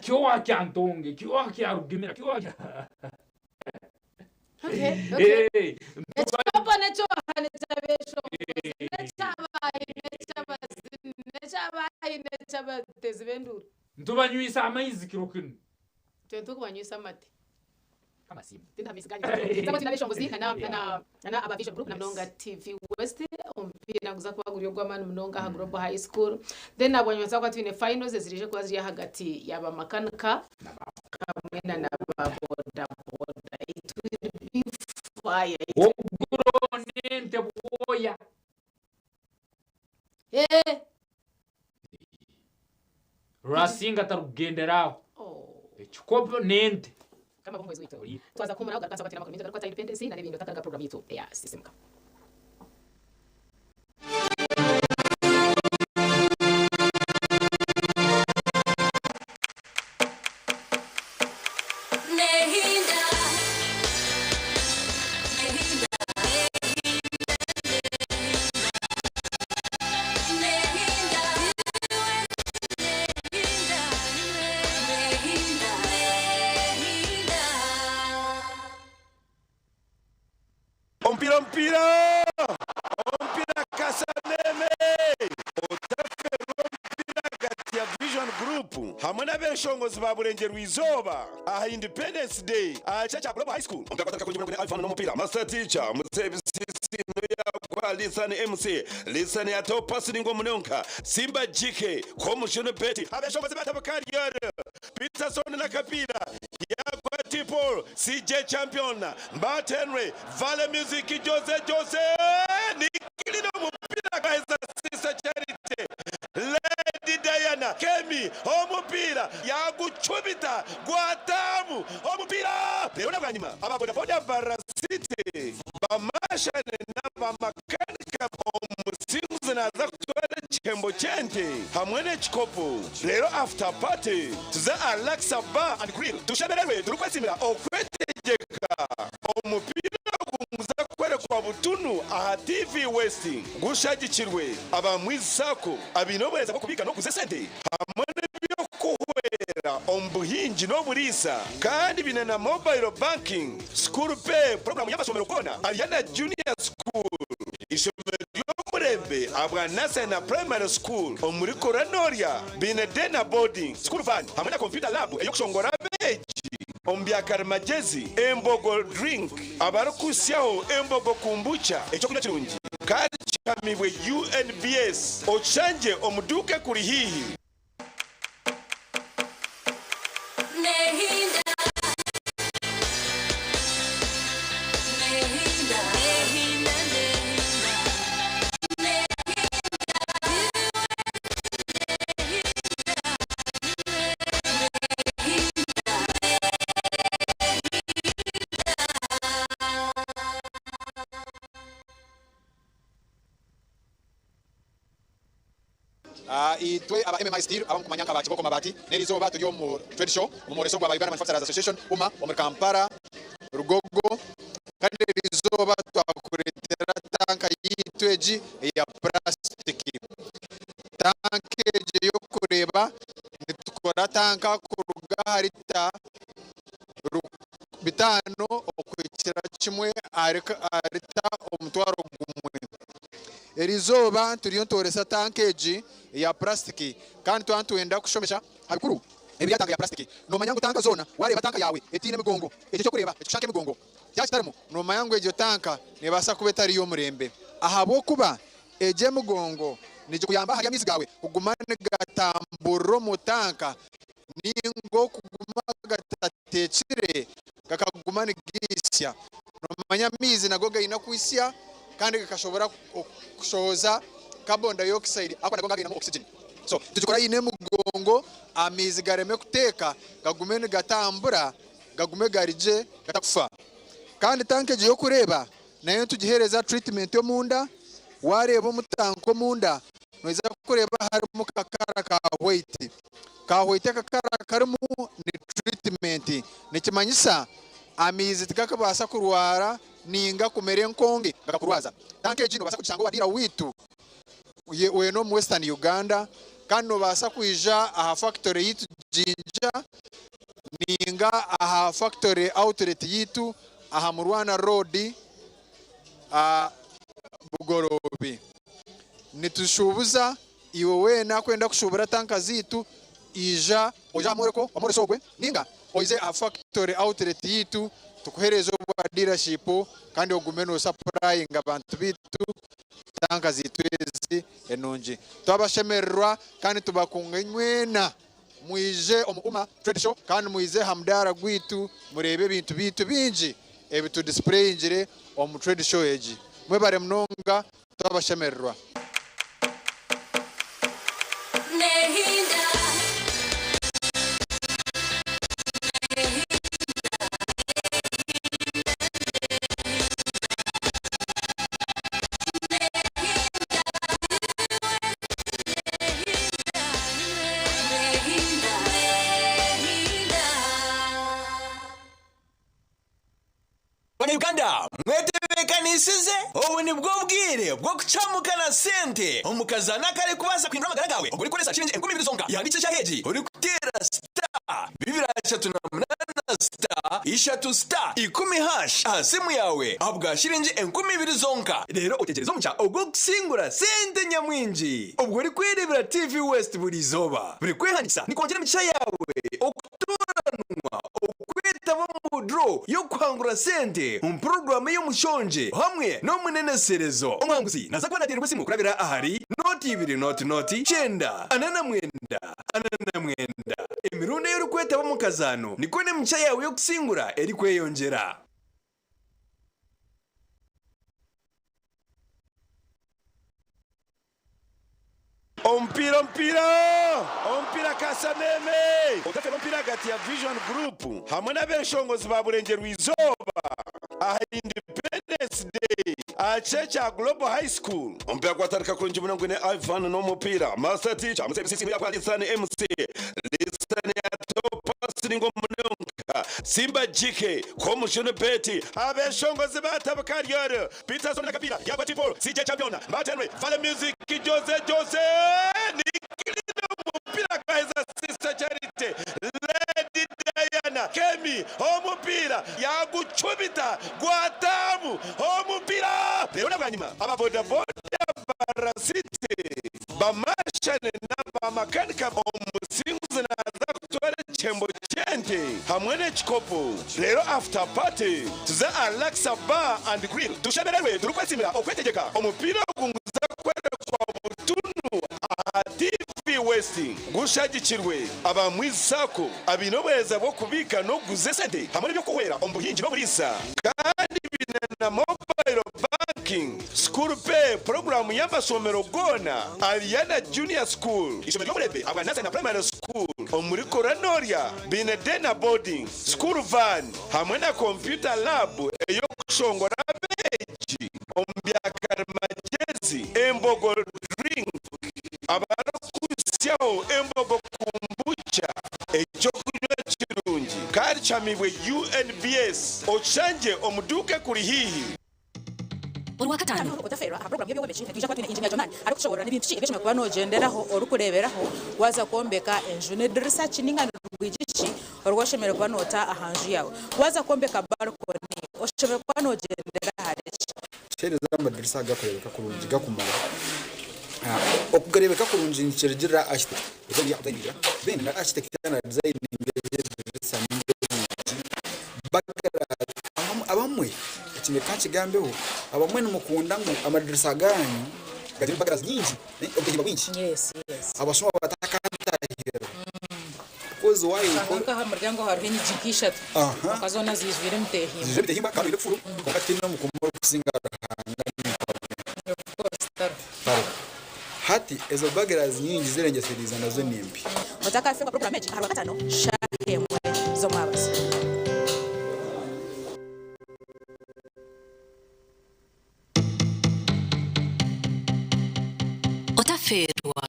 Kyoha kya ntonge, kyoha kya rugimera, kyoha kya Ekikopo n'ekyoha n'eky'abeshongozi n'eky'abahi n'eky'abazini n'eky'abahi n'eky'abateezi b'enduuru. Nitubanywisa amaizi kiro kinu. Itwe nitukubanywisa amate. Amasimu. Tinda amaizi ganyu. Nitaba twine abeshongozi na na na aba Vision Group na munonga TV West omupiira niguza kuba guri ogw'amaani munonga aha Global High School. Then nabwanyima nituza kuba twine finals eziraije kuba ziri ahagati ya bamakanika hamwe na na ba boda boda. It will be fire. Oguro n'ente bwoya. Eh! Rwasinga atarukugendera aho. Ekikopo n'ente. Kama bw'omuhwezi waitu. Twaza kuhumuraho garuka nsobola amakuru maingi agarikukwata aha Independence na n'ebindi otakaruga program yaitu eya Sisimuka. Omupiira omupiira omupiira Kasameme otaferwa omupiira ahagati ya Vision Group hamwe n'abeshongozi ba Burengyerwa Izooba aha Independence Day aha kishaayi kya Global High School. Omupiira gwatandika kurungi munonga Alpha n'omupiira Master Teacher Muzeeyi Bisisi Noyagwa Lisan MC Lisan yataho pasi ningwa munonga Simba GK Komushunu Betty abeshongozi batabuka Ariel Peterson n'akapiira yagwa T Paul CJ Champion Mbat Henry Vale Music Jose Jose Nikilina omupiira gwaheza Sister Charity Lady Diana Kemi omupiira yagucumita gwataamu omupiira reero na bwanyima aba boda boda Mbarara City bamashane n'abamakanika omusinguzi naaza kutwara ekihembo ky'ente hamwe n'ekikopo reero after party tuze aha Laksa Bar and Grill tushemererwe turikwesiimira okwetegyeka omupiira ogu niguza kworekwa butunu aha TV West gushagikirwe aba Mwizi Sacco abaine obuheereza bw'okubiika n'okuguza esente hamwe n'eby'okuhwera omu buhingi n'oburiisa kandi baine na mobile banking, school pay puroguraamu y'amashomero goona Ariana Junior School, eishomero ry'omurembe ahabwa Nursery na Primary School omuri Koronorya baine day na boarding, school van hamwe na computer lab ey'okushongora abeegi omu bya karimagyezi, Embogo Drink abarikuhitsyaho Embogo Kombucha eky'okunywa kirungi kandi kihamibwe UNBS okishangye omu duuka ekuri haihi. Itwe aba MMI Steel abamukumanya nka ba Kiboko Mabati, n'erizooba turi omu Trade Show omu mworeso gwa ba Uganda Manufacturers Association, UMA, omuri Kampala, Lugogo. Kandi erizooba twakureetera tanka yaitu egi eya purasitiki. Tanka egi ey'okureeba nitukora tanka kuruga ahari ta 5000 okuhikira kimwe ahari ta 10,000. Erizooba turiyo nitworesa tanka egi eya purasitiki kandi twaba nitwenda kushomesa aha bikuru ebiri aha tanka ya purasitiki. Noomanya ngu tanka zoona waareeba tanka yaawe etaine migongo, ekyo eky'okureeba ekikusha nk'emigongo kyaba kitarimu, noomanya ngu egyo tanka neebaasa kuba etari y'omurembe ahabw'okuba egyo emigongo nigikuyamba ahari amaizi gaawe kuguma nigatamburira omu tanka nainga okuguma gatateekire gakaguma nigaitsya. Noomanya amaizi nago gaine okwitsya kandi gakashobora kushohoza carbon dioxide ahakuba nago nigaaba gainemu oxygen. So nitugikora eine emigongo amaizi gareme kuteeka gagume nigatambura gagume gari gye gatakufa. Kandi tanka egyo ey'okureeba nayo nitugiheereza treatment omunda, waareeba omu tanka omunda noija kureeba harimu kakara ka white. Ka white akakara karimu ni treatment nikimanyisa amaizi tigarikubaasa kurwara ninga kumera enkonge gakakurwaza. Tanka egi nobaasa kugishanga owa diira waitu weena omu Western Uganda kandi nobaasa kwija aha factory yaitu Jinja ninga aha factory outlet yaitu aha Murwana road Bugoroobi. Nitushuubuza iwe weena akwenda kushuubura tanka zaitu ija oije aha mworeko omworeso ogwe ninga oije aha factory outlet yaitu tukuhereze obwa dealership kandi ogume nosapurayinga abantu baitu tanka zaitu ezi enungi. Twabashemererwa kandi tubakunga inywena mwije omu UMA trade show kandi mwije aha mudaara gwaitu mureebe ebintu byaitu bingi ebi tudisipureyingire omu trade show egi. Mwebare munonga twabashemererwa. Bannayuganda mwetebeekanisize? Obu nibwo bwire bw'okucamuka na sente omu kazaano akarikubaasa kuhindura amagara gaawe ogurikukoresa shilingi 2000 zonka. Yahandiikisa eshaaha egi orikuteera star 238 star ishatu star ikumi hash aha simu yaawe ahabwa shilingi 2000 zonka. Reero otegyereze omugisha ogw'okusingura sente nyamwingi obwo orikwereebera TV West buri izooba. Buri kwehandiikisa nikwongyera emigisha yaawe okutooranwa okwetaba omu draw y'okuhangura sente omu puroguraamu ey'omushongye hamwe n'omuneneserezo. Omuhanguzi naza kuba nateererwa esimu kurabira ahari nooti ibiri nooti nooti kyenda ana na mwenda ana na mwenda. Emirundi ei orikwetaba omu kazaano nikwo n'emigisha yaawe y'okusingura erikweyongyera. Omupiira omupiira omupiira Kasameme! Otafe n'omupiira ahagati ya Vision Group hamwe n'abeshongozi ba Burengyerwa Izooba aha Independence Day aha kishaayi kya Global High School. Omupiira gwatandika kurungi munonga gwine Ivan n'omupiira Master Teacher Muzeeyi Busisi yakora Lisani MC Lisani yataho paasi ningwa munonga Simba GK Komujuni Betty Abeshongozi batabuka Ariel Peterson na kapiira yagwa T-Paul, CJ Champion, Mbatenwe, Vale Music, Jose Jose, Nikilina omupiira gwaheza Sister Charity, Lady Diana, Kemi omupiira yagucumita gwataamu omupiira reero na bwanyima aba boda boda barasite bamashane naba makanika omusinguzi naza kutwara ekihembo ky'ente hamwe n'ekikopo reero after party Tuze aha Laksa Bar and Grill tushemererwe turikwesiimira okwetegyeka omupiira ogu nguza kworekwa butunu aha TV West gushagikirwe aba Mwizi Sacco abaine obuheereza bw'okubiika n'okuguza esente hamwe n'eby'okuhwera omu buhingi n'oburiisa kandi baine na Mobile Banking, School Pay puroguraamu y'amashomero goona Ariana Junior School, Ishomero ry'Omureebe ahabwa Nursery na Primary School omuri Koronorya baine Day na Boarding, School Van. hamwe na kompyuta laabu ey'okushongora abeegi omu bya karimagyezi, Embogo Drink, abarikunywa. Kirimu Embogo Kombucha, eky'okunywa kirungi kandi kihamibwe UNBS. Okishangye omu duuka ekuri haihi. Orwakataano. Otafeerwa aha puroguraamu y'eby'obwombeki nitwija kuba twine Injiniya Jonani arikutushoboorora ni bintu ki ebi oshemereire kuba noogyenderaho orikureeberaho waaza kwombeka enju. Ni dirisa ki nainga ni rwigi ki oru oshemereire kuba noota aha nju yaawe? Waaza kwombeka balcony oshemereire kuba noogyendera ahari ki? Tuheereze amadirisa gakureebeka kurungi gakumara. Okugareebeka kurungi nikirugirira architect then na architect yaaba na designinga edirisa ninga orwigi abamwe eki reka nkigambeho abamwe nimukunda ngu amadirisa gaanyu gagire burglars nyingi obutahimba bwingi abashuma batakantahirira because why Oshanga nk'aha muryango hariho enyigi nk'ishatu kwonka zoona ziijwire emitehimba. Ziijwire emitehimba kandi oine kufuru kwonka tihaine omukuumi orikusinga Ruhanga Tariho. Hati ezo burglars nyingi zirengyesereize nazo ni mbi. Otakafeerwa puroguraamu egi aha Rwakataano shaaha emwe z'omwabazyo. Otafeerwa.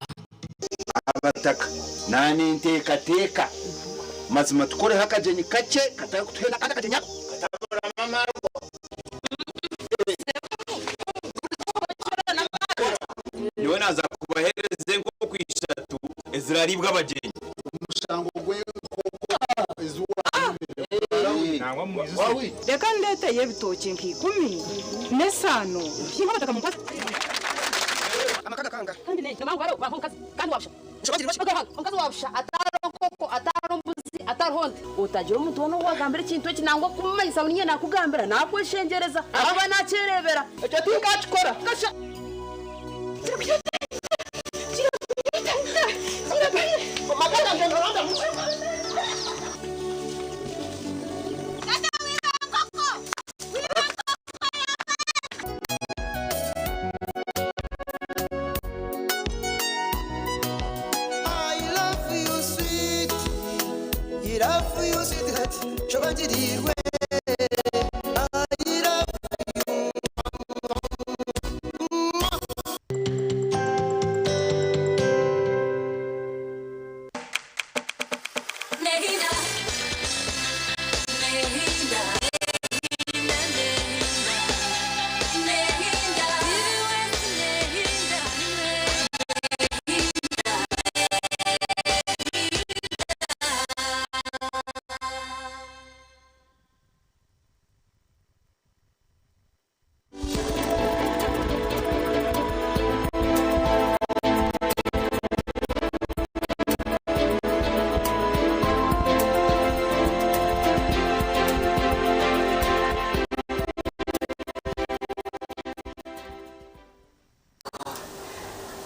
Abataka naanenteekateeka mazima tukoreho akagyenyi kakye katarikutuhenda kandi akagyenyi ako kataburamu amaarwa. Nyowe naaza kubaheereza enkoko ishatu eziraariibwe abagyenyi. Omushango gw'enkoko ezi waayimire. Reka ndeeteyo ebitookye nka ikumi n'esaano. Omukazi wa busha atariho nkoko, atariho mbuzi, atariho nte. Otagira omuntu weena ou waagambira ekintu eki nangwa kumumanyisa ngu niinye naakugambira, naakweshengyereza ahakuba naakyereebera. Ekyo tinkakikora. I love you sweet, I love you sweetheart, shobangirirwe. I love you.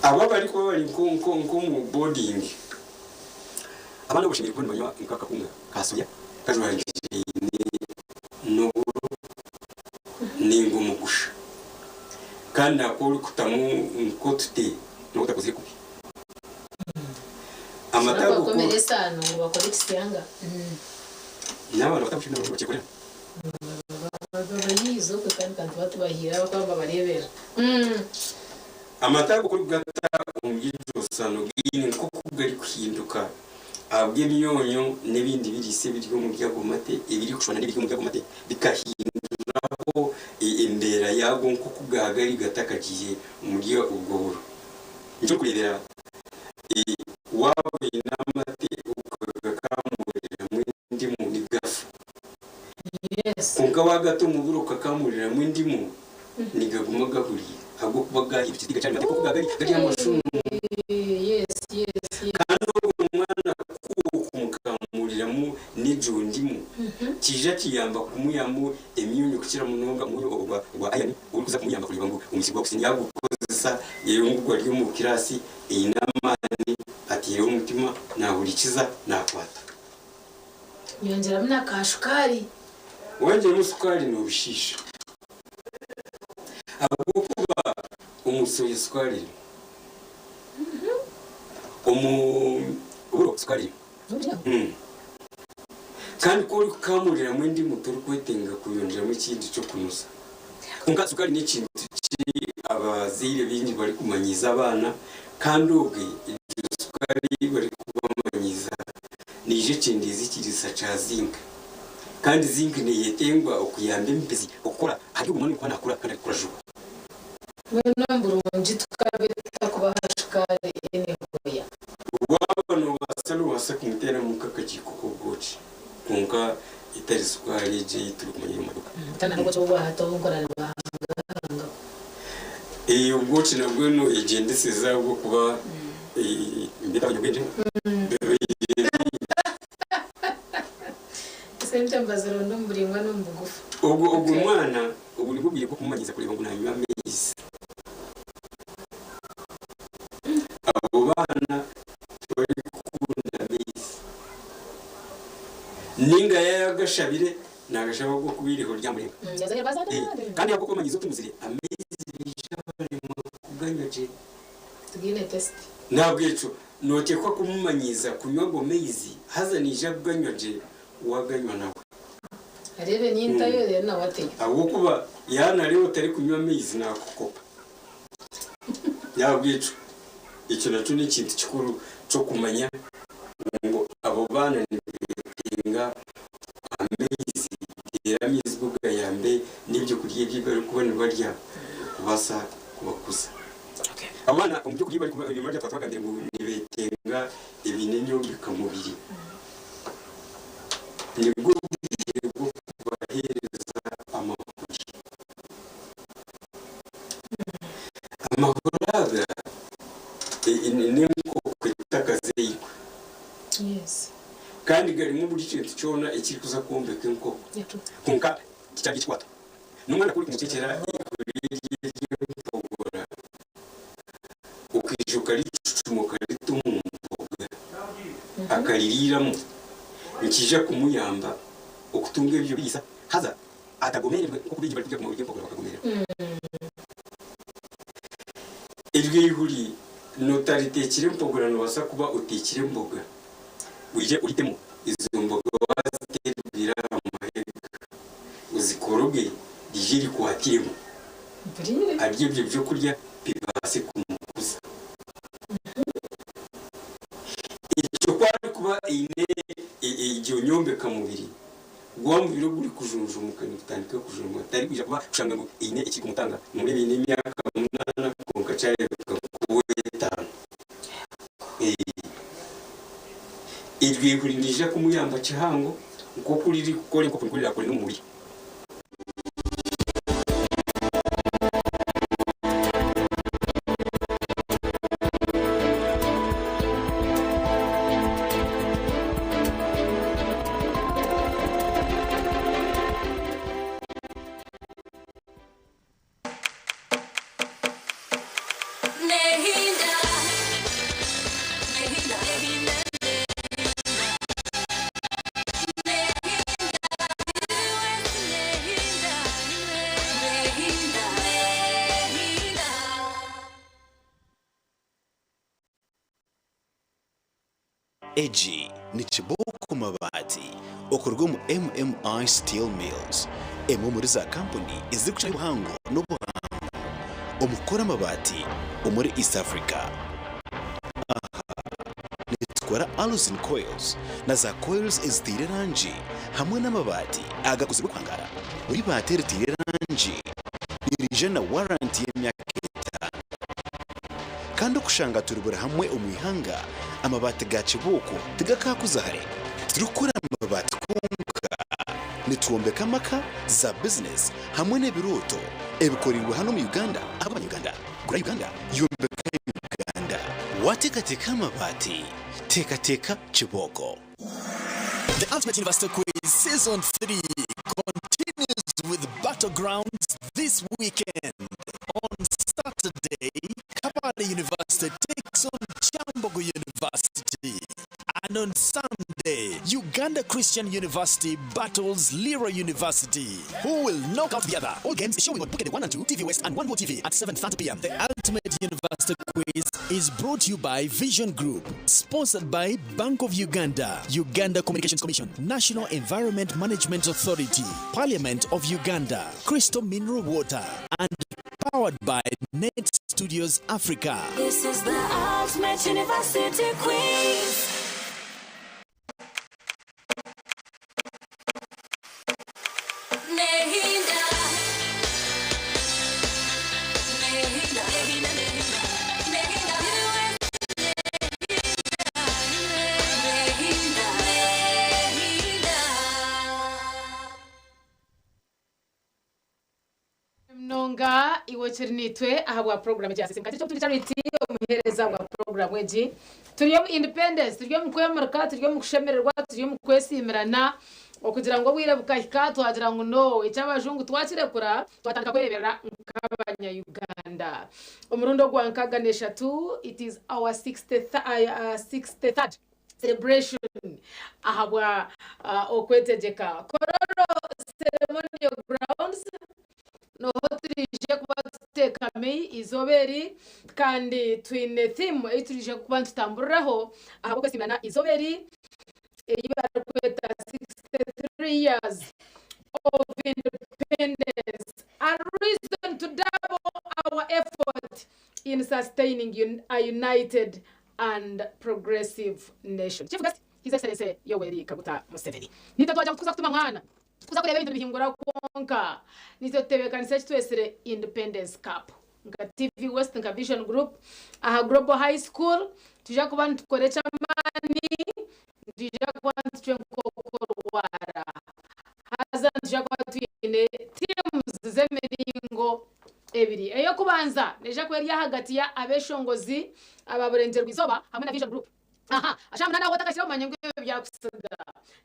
Abo abarikuba bari nk'omu boarding, abaana bashemereire kuba nibanywa nk'akahunga ka soya kajwangiriine n'oburo ninga omugusha. Kandi naku orikutamu nk'otute nooba otakozire kubi. Amate ago ku Bakomere esaano ngu bakore ekisyanga. N'abaana bato abashaija nabo nibakyekorera. Babahiize okwe kandi kandi tuba tubahiire abakuba nibabareeberera. Amate ago ku orikugata omu by'ejoosano gaine nk'oku garikuhinduka ahabw'emyonyo n'ebindi biriisa ebiri omuri ago mate ebirikushushana n'ebiri omuri ago mate bikahinduraho embeera yaago nk'oku gaagari gatakagiire omuri obwo buro. Nikyo orikureebera waaba oine amate okagakaamuriramu endimu nigafa. Kwonka waagata omu buro okakaamuriramu endimu nigaguma gahuriire ahabw'okuba gaahindukire tigakyari mate nk'oku gaagari gari amashumu. Kandi ogwo mwana ku okumukaamuriramu n'egyo ndimu kiija kiyamba kumwihamu emyonyo kukira munonga omwonyo ogwa ayani ogurikuza kumuyamba kureeba ngu omusiri gwa oxygen yaagukozesa reero ngu gwari omu kiraasi eine amaani ataireho omutima naahurikiza naakwata. Nyongyeramu na ka shukaari. Wayongyeramu sukaari noobishiisha ahabw'okuba omu soya sukaari erimu, omu buro sukaari erimu. Kandi ku orikukaamuriramu endimu torikwetenga kuyongyeramu ekindi ky'okunuza. Kwonka sukaari n'ekintu ki abazaire baingi barikumanyiiza abaana kandi obwe egyo sukaari ei. Neija ekyendeeza ekiriisa kya zinc. Kandi zinc neyetengwa okuyamba emibiri okukora ahari ogwo mwana orikuba nakura kandi arikukura juba. Mbwenu omu burungi tukabe tutakubaha shukaari enehooya. Waaba noobaasa noobaasa kumuteeramu nk'akagiiko k'obwoki kwonka etari sukaari egyo ei turikumanya ey'omu maduuka. Tana n'obwoki obu bwahati obu nkoraribahangahanga. Obwoki nabwo egyendeseza ahabw'okuba nibeeta abanyabwengye bibaire bingi. Esente nibazironda omu buraingwa n'omu bugufu. Ogwo ogwo mwana obwo nibwo bwire bw'okumumanyiiza kureeba ngu nanywa amaizi. Abo baana tibarikukunda maizi. Ninga yayagashabire nagashaba ahabw'okuba eiriho ryamurenga. Kandi ahabw'okubamanyiiza otumuzire amaizi baija baremwa kuganywa gye. Tigaine taste. Nahabwekyo Nooteekwa kumumanyiiza kunywa ago maizi, haza naija kuganywa gye waaganywa nawe. Areebe nintayo reero nawe ateyo. Ahabw'okuba yaaba naareeba otarikunywa amaizi naakukopa. N'ahabw'ekyo ekyo nakyo n'ekintu kikuru ky'okumanya ngu abo baana nibeetenga amaizi, reero amaizi go gayambe n'ebyokurya ebi barikuba nibarya kubaasa kubakuza. Abaana omu by'okurya ebi barikuba nibarya twaba twagambire ngu nibeetenga ebiine enyombeka-mubiri. Nibwo bwire bw'okubaheereza amahuri. Amahuri aga n'enkoko etakazairwe kandi garimu buri kintu kyona ekirikuza kwombeka enkoko kwonka tikyarya ekikwata. N'omwana ku orikumutekyera eihuri rye ry'empogora, okaija okaricucuma okarita omu mboga akaririiramu, nikiija kumuyamba okutunga eby'oburiisa haza atagomererwe nk'oku baingi barikurya amahuri g'empogora bakagomererwa. Eryo eihuri nootariteekyera empogora noobaasa kuba oteekire emboga oije oritemu ezo mboga waaziteerwire aha mahega. Ozikoroge rije rikwatiremu, arye ebyo byokurya bibaase kumukuza. Ekyo ku arikuba aine egyo nyombekamubiri, gwa mubiri ogurikujunjumuka nigutandika kujunjumuka, tarikwija kuba kushanga ngu eine ekirikumutanga. Noreeba aine emyaka munaana kwonka kyareebeka nk'ow'etaano. Eryo ihuri niriija kumuyamba kihango nk'oku ririkukora enkoko nikwo rirakore n'omu mubiri. Egi ni kibooko mabaati okuruga omu MMI Steel Mills, emwe omuri za kampuni ezirikukirayo obuhango n'obuhangu omu kukora amabaati omuri East Africa. Aha nitukora Alusin Coils na za coils eziteire erangi hamwe n'amabaati agakozirwe kuhangaara. Buri baati eriteire erangi niriija na waranti y'emyaka etaano. Kandi okushanga turi buri hamwe omu ihanga, amabaati ga kibuuko tigakaakuza hare. Titurikukora mabaati kwonka, nitwombeka amaka, za bizinesi hamwe n'ebirooto ebikoreirwe hanu omu Uganda ahabw'Abanya-Uganda. Gura Uganda, yombeka Uganda. Waateekateeka aha mabaati, teekateeka kibooko. The Ultimate University Quiz Season 3 continues with battlegrounds this weekend. On Saturday, Kabale University takes on Kyambogo University. And on Sunday, Uganda Christian University battles Lira University. Who will knock out the other? All games showing on Bukedde 1 and 2, TV West and 1 Go TV at 7:30 pm. The Ultimate University Quiz is brought to you by Vision Group, sponsored by Bank of Uganda, Uganda Communications Commission, National Environment Management Authority, Parliament of Uganda, Crystal Mineral Water, and powered by Net Studios Africa. This is the Ultimate University Quiz. munonga iwe okiri naitwe ahabwa puroguramu egi ya Sisimuka. Kiki Charity omuheereza wa puroguramu egi. Turi omu independence, turi omu kwemurika, turi omu kushemererwa, turi omu kwesiimirana okugira ngu obwire bukahika twagira ngu no eky'abajungu twakirekura twatandika kwereeberera nk'abanya-Uganda. Omurundi ogwa 63, it is our 63rd celebration ahabwa okwetegyeka. Kololo Ceremonial Grounds noho turiije kuba tuteekami eizooba eri kandi twine theme ei turiije kuba nitutamburiraho ahabw'okwesiimirana eizooba eri ei barikweta 63 years of independence, a reason to double our effort in sustaining a united and progressive nation. Chief Guest, His Excellency Yoweri Kaguta Museveni. Nitwe twagira kuza kutuma mwana tukuza kureeba ebintu nibihingura kwonka nitwe tutebeekanisa eki twesire Independence Cup nka TV West nka Vision Group aha Global High School twija kuba nitukora eky'amaani nitwija kuba nitucwa enkoko rwara haza nitwija kuba twine teams z'emiringo ebiri. Ey'okubanza neija kuba eri ahagati ya Abeshongozi aba Burengyerwa-izooba hamwe na Vision Group. Aha, ashaaha munaana aho otakakira omanye ngu ebyo byakusiga.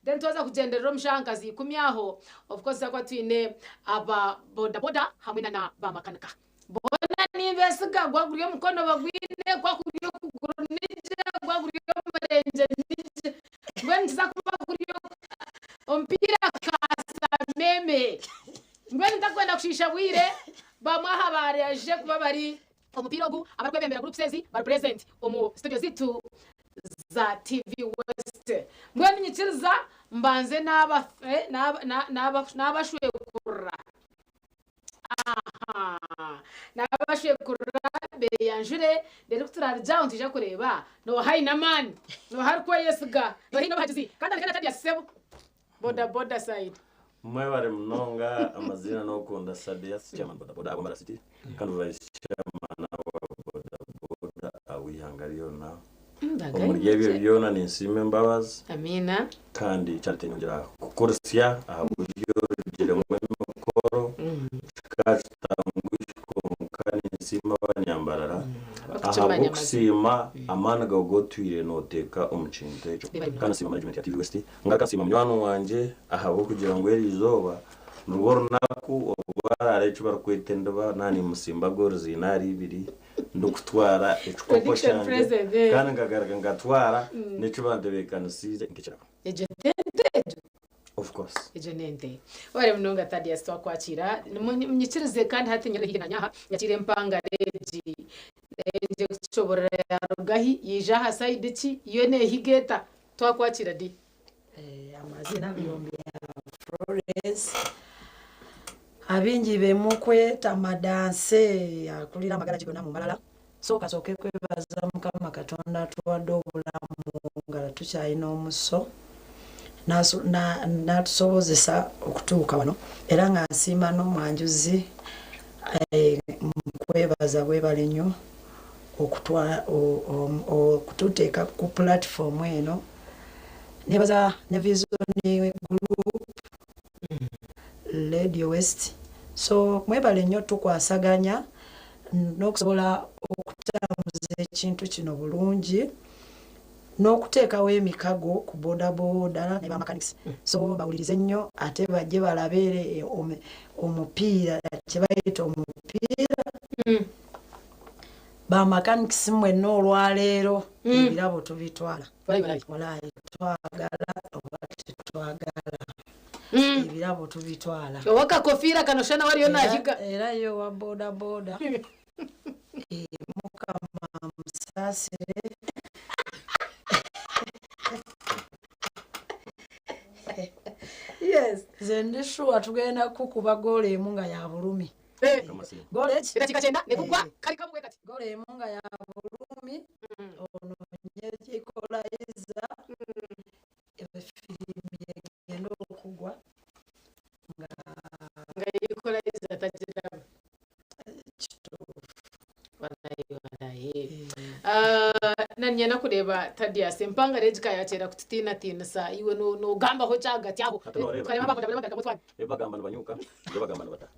Then twaza kugyenderera omu shaaha nka za ikumi aho, of course twaza kuba twine aba boda boda hamwe na na ba makanika. Boona nimbesiga, gwa guri omukono bagwine, gwa guri okuguru nigye, gwa guri omurengye nigye. Mbwenu nikiza kuba guri omupiira kaasa-meeme. Mbwenu ntakwenda kushiisha bwire, bamwe aha baraije kuba bari omupiira ogu abarikwebembera groups ezi bari present omu studio zaitu za TV West. Mbwenu nyikiriza mbanze naabashwekurura. Aha, naabashwekurura beeyanjure, reero ku turaarugye aho nitwija kureeba nooha aine amaani, nooha arikweyesiga, nooha aine obuhagizi. Kandi andeke na Tadius sebo. Boda boda side. Mwebare munonga amazina nokunda Sadius chairman boda boda Mbarara city kandi vice chairman wa boda boda awihanga ryona omuri ebyo byona ninsiima embabazi Amiina. kandi Charity nyongyera kukurisya aha buryo orugiremu emikoro kikakitangusha kwonka ninsiima abanyambarara ahabw'okusiima amaani gawe gotwire noteeka omu kintu ekyo kandi nsiima management ya TV West Ngaruka nsiima munywani wangye ahabw'okugira ngu eri izooba nirwo runaku oru baraara eki barikweta endiba naaba nimusimba goals ina ahari ibiri ndikutwara ekikopo Prediction kyangye present, eh. kandi nkagaruka nkatwara n'eki bantebeekanisiize nk'ekirabo. Egyo n'ente egyo? Of course. Egyo n'ente. Webare munonga Thaddeus twakwakiira. Munyikirize kandi hati nyine haihi nanye aha nyakiire empangare egi ngye kushoborora yaruga hi yaija aha side ki yo neehiga eta? Twakwakira di? Amazina byombi ya Florence abingi bemukweta Madanse akulira amagara gona mu Mbarara. So kasooke kwebaza Mukama Katonda atuwadde obulamu nga tukyalina omuso natusobozesa okutuuka wano era nga nsiima n'omwanjuzi nkwebaza webale nnyo okututeeka ku platform eno. Nebaza ne Vision Group, Radio West. So mwebale nnyo tukwasaganya n'okusobola okutambuza ekintu kino bulungi n'okuteekawo emikago ku bodaboda ne bamakanikisi. So bawulirize nnyo ate bajje balabe omupiira kye bayita omupiira. Bamakanikisi mwenna olwaleero ebirabo tubitwala. Walayi twagala oba tetwagala ebirabo tubitwala. Owa kakofiira kano shana wariyo nahiga. Era ye owa bodaboda Mukama amusaasire. Yes. Nze ndi sure tugenda kukuba goolo emu nga ya bulumi. Goolo eki? Eddakiika kyenda ne gugwa kali kamu bwe kati. Goolo emu nga ya bulumi onoonye equalizer efirimbi egenda okugwa nga nga equalizer tagiraba. Kituufu. Walayi walayi. Nanyenda kureeba Tadius empangare egi kayakyera kututiinatiinisa iwe nogambaho ki ahagati aho. Hati noreeba. Tukareeba ababodaboda bagaruka botwana. Ebi bagamba nibanyuka, ebi bagamba nibata.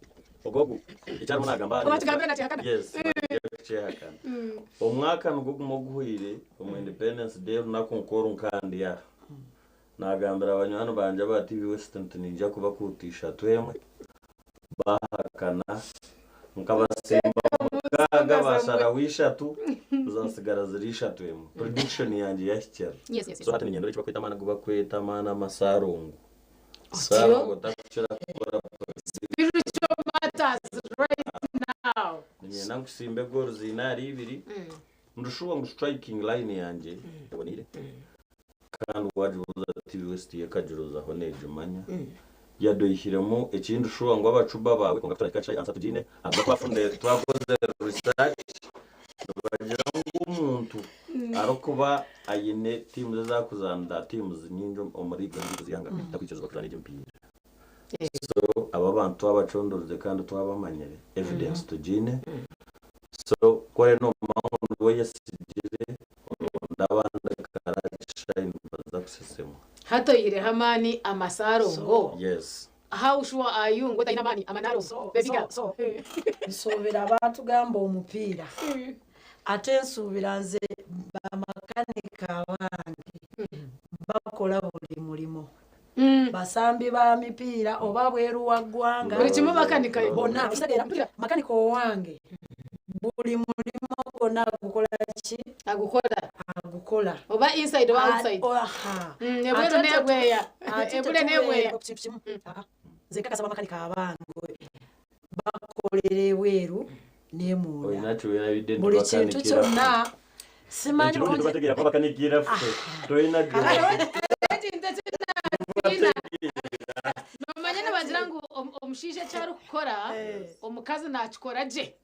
Ogwo ekyarimu nagamba Oba kigambire nakihakana? Yes, naija kukyehakana. Omwaka nigwo gumwe oguhweire omu Independence Day orunaku nk'oru nkandi aha. Nagambira banywani bangye aba TV West nti ninja kubakuuta ishatu emwe. Bahakana. Nkabasimba mukaaga basharaho ishatu zasigara ziri ishatu emwe. Prediction yangye yahikirira. Yes, yes, yes. So hati niinyenda eki bakweta amaani agu bakweta amaani amasarongo. Sarongo takukira kukora Spiritual matters right now. Niinyenda nkusimbe goal ziine ahari ibiri. Ndishuwa ngu striking line yangye eboneire. Kandi wagibuuza TV West yo ekagirozaho negimanya. Yadoihiremu ekindi shuwa ngu abacuba baawe kwonka kuturahika kishaayi answer tugiine ahakuba twafunire twakozire research nibagira ngu omuntu arikuba aine teams ezi arikuzaanira teams nyingi omu league z'eihanga takwikirizibwa kuzaana egyo emipiira. So abo abantu twabacondooze kandi twabamanyire evidence tugiine. So ku oriyo noomanya ngu niwe oyesigire oronde abandi karaakishaayi nibaza kusesemwa. Hati oihireho amaani amasarongo. Yes. How sure are you ngu otaine amaani amanarongo? Baby girl. So, nsuubira baatugamba omupiira ate nsuubira nze bamakanika abange bakola buli murimo. Basambi ba mipiira oba bweru wa ggwanga. Buli kimu bakanikayo. Bonna okitegeera makanika owange buli mulimo gwonna agukola ki? Agukola. Agukola. Oba inside oba outside. Aha. Ebweru Ate n'ebweya. ate Ebule tetubeera n'ebweya. ku kintu kimu. Aha. Nze nkakasa bamakanika abange bakolera ebweru n'emunda. Olina kyoyabidde nti Buli kintu bakanikira kyonna ffe. simanyi Ekirungi bulungi. tubategeera kuba bakanikira ffe. Tolina Ekintu ekinaatiina. Nomanya nibagira ngu omushaija eki arikukora omukazi nakikora gye.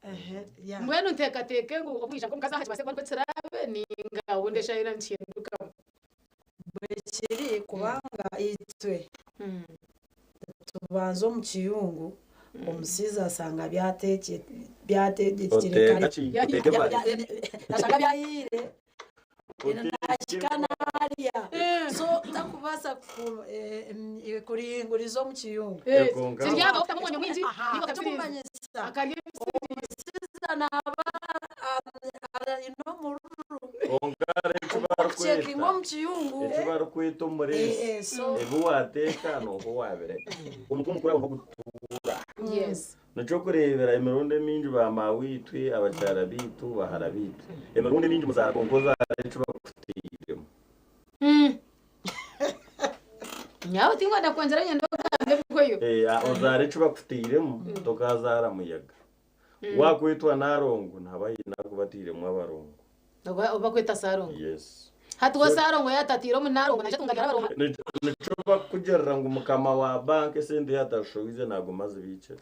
Mbwenu nteekateeke ngu obwija nk'omukazi aha kibaase kuba nikwo kiraabe ninga obundi eshaaha yoona nikihindukamu. Bwe kiri kubanga itwe tubanza omu kiyungu omusaiza asanga byategekire Oteeka ki? Oteeke bari. ashanga byahiire nahika narya so takubaasa kuringuriza omu kiyungu. Konka- Kiryaba okutamu omwonyo mwingi Aha, niiwe okakiriza. eky'okumanyisa Akarya omusaiza naaba aine omururu Konka hariho eki okucekinga barikweta omu kiyungu. eki barikweta omureesi So ebi wateeka nooha owabireka. Omutwe omukuru aho niho gutuura. Yes. Nikyo kureebera emirundi emingi ba maaweitwe, abakyara baitu, bahara baitu. Emirundi emingi muzaara kwonka ozaara eki bakutairemu. Nyawe tinkwenda kwongyera nyenda ogambe ebigweyo. Ozaara eki bakutairemu tokazaara muyaga. Wakwetwa narongo nihaba haine akuba atairemu abarongo. Oba bakweta sarongo. Yes. Hati we sarongo yatatiire omu narongo naija tunga abarongo. Nikyo bakukugirira ngu mukama wa banka esente yatashowize naguma azibiikire.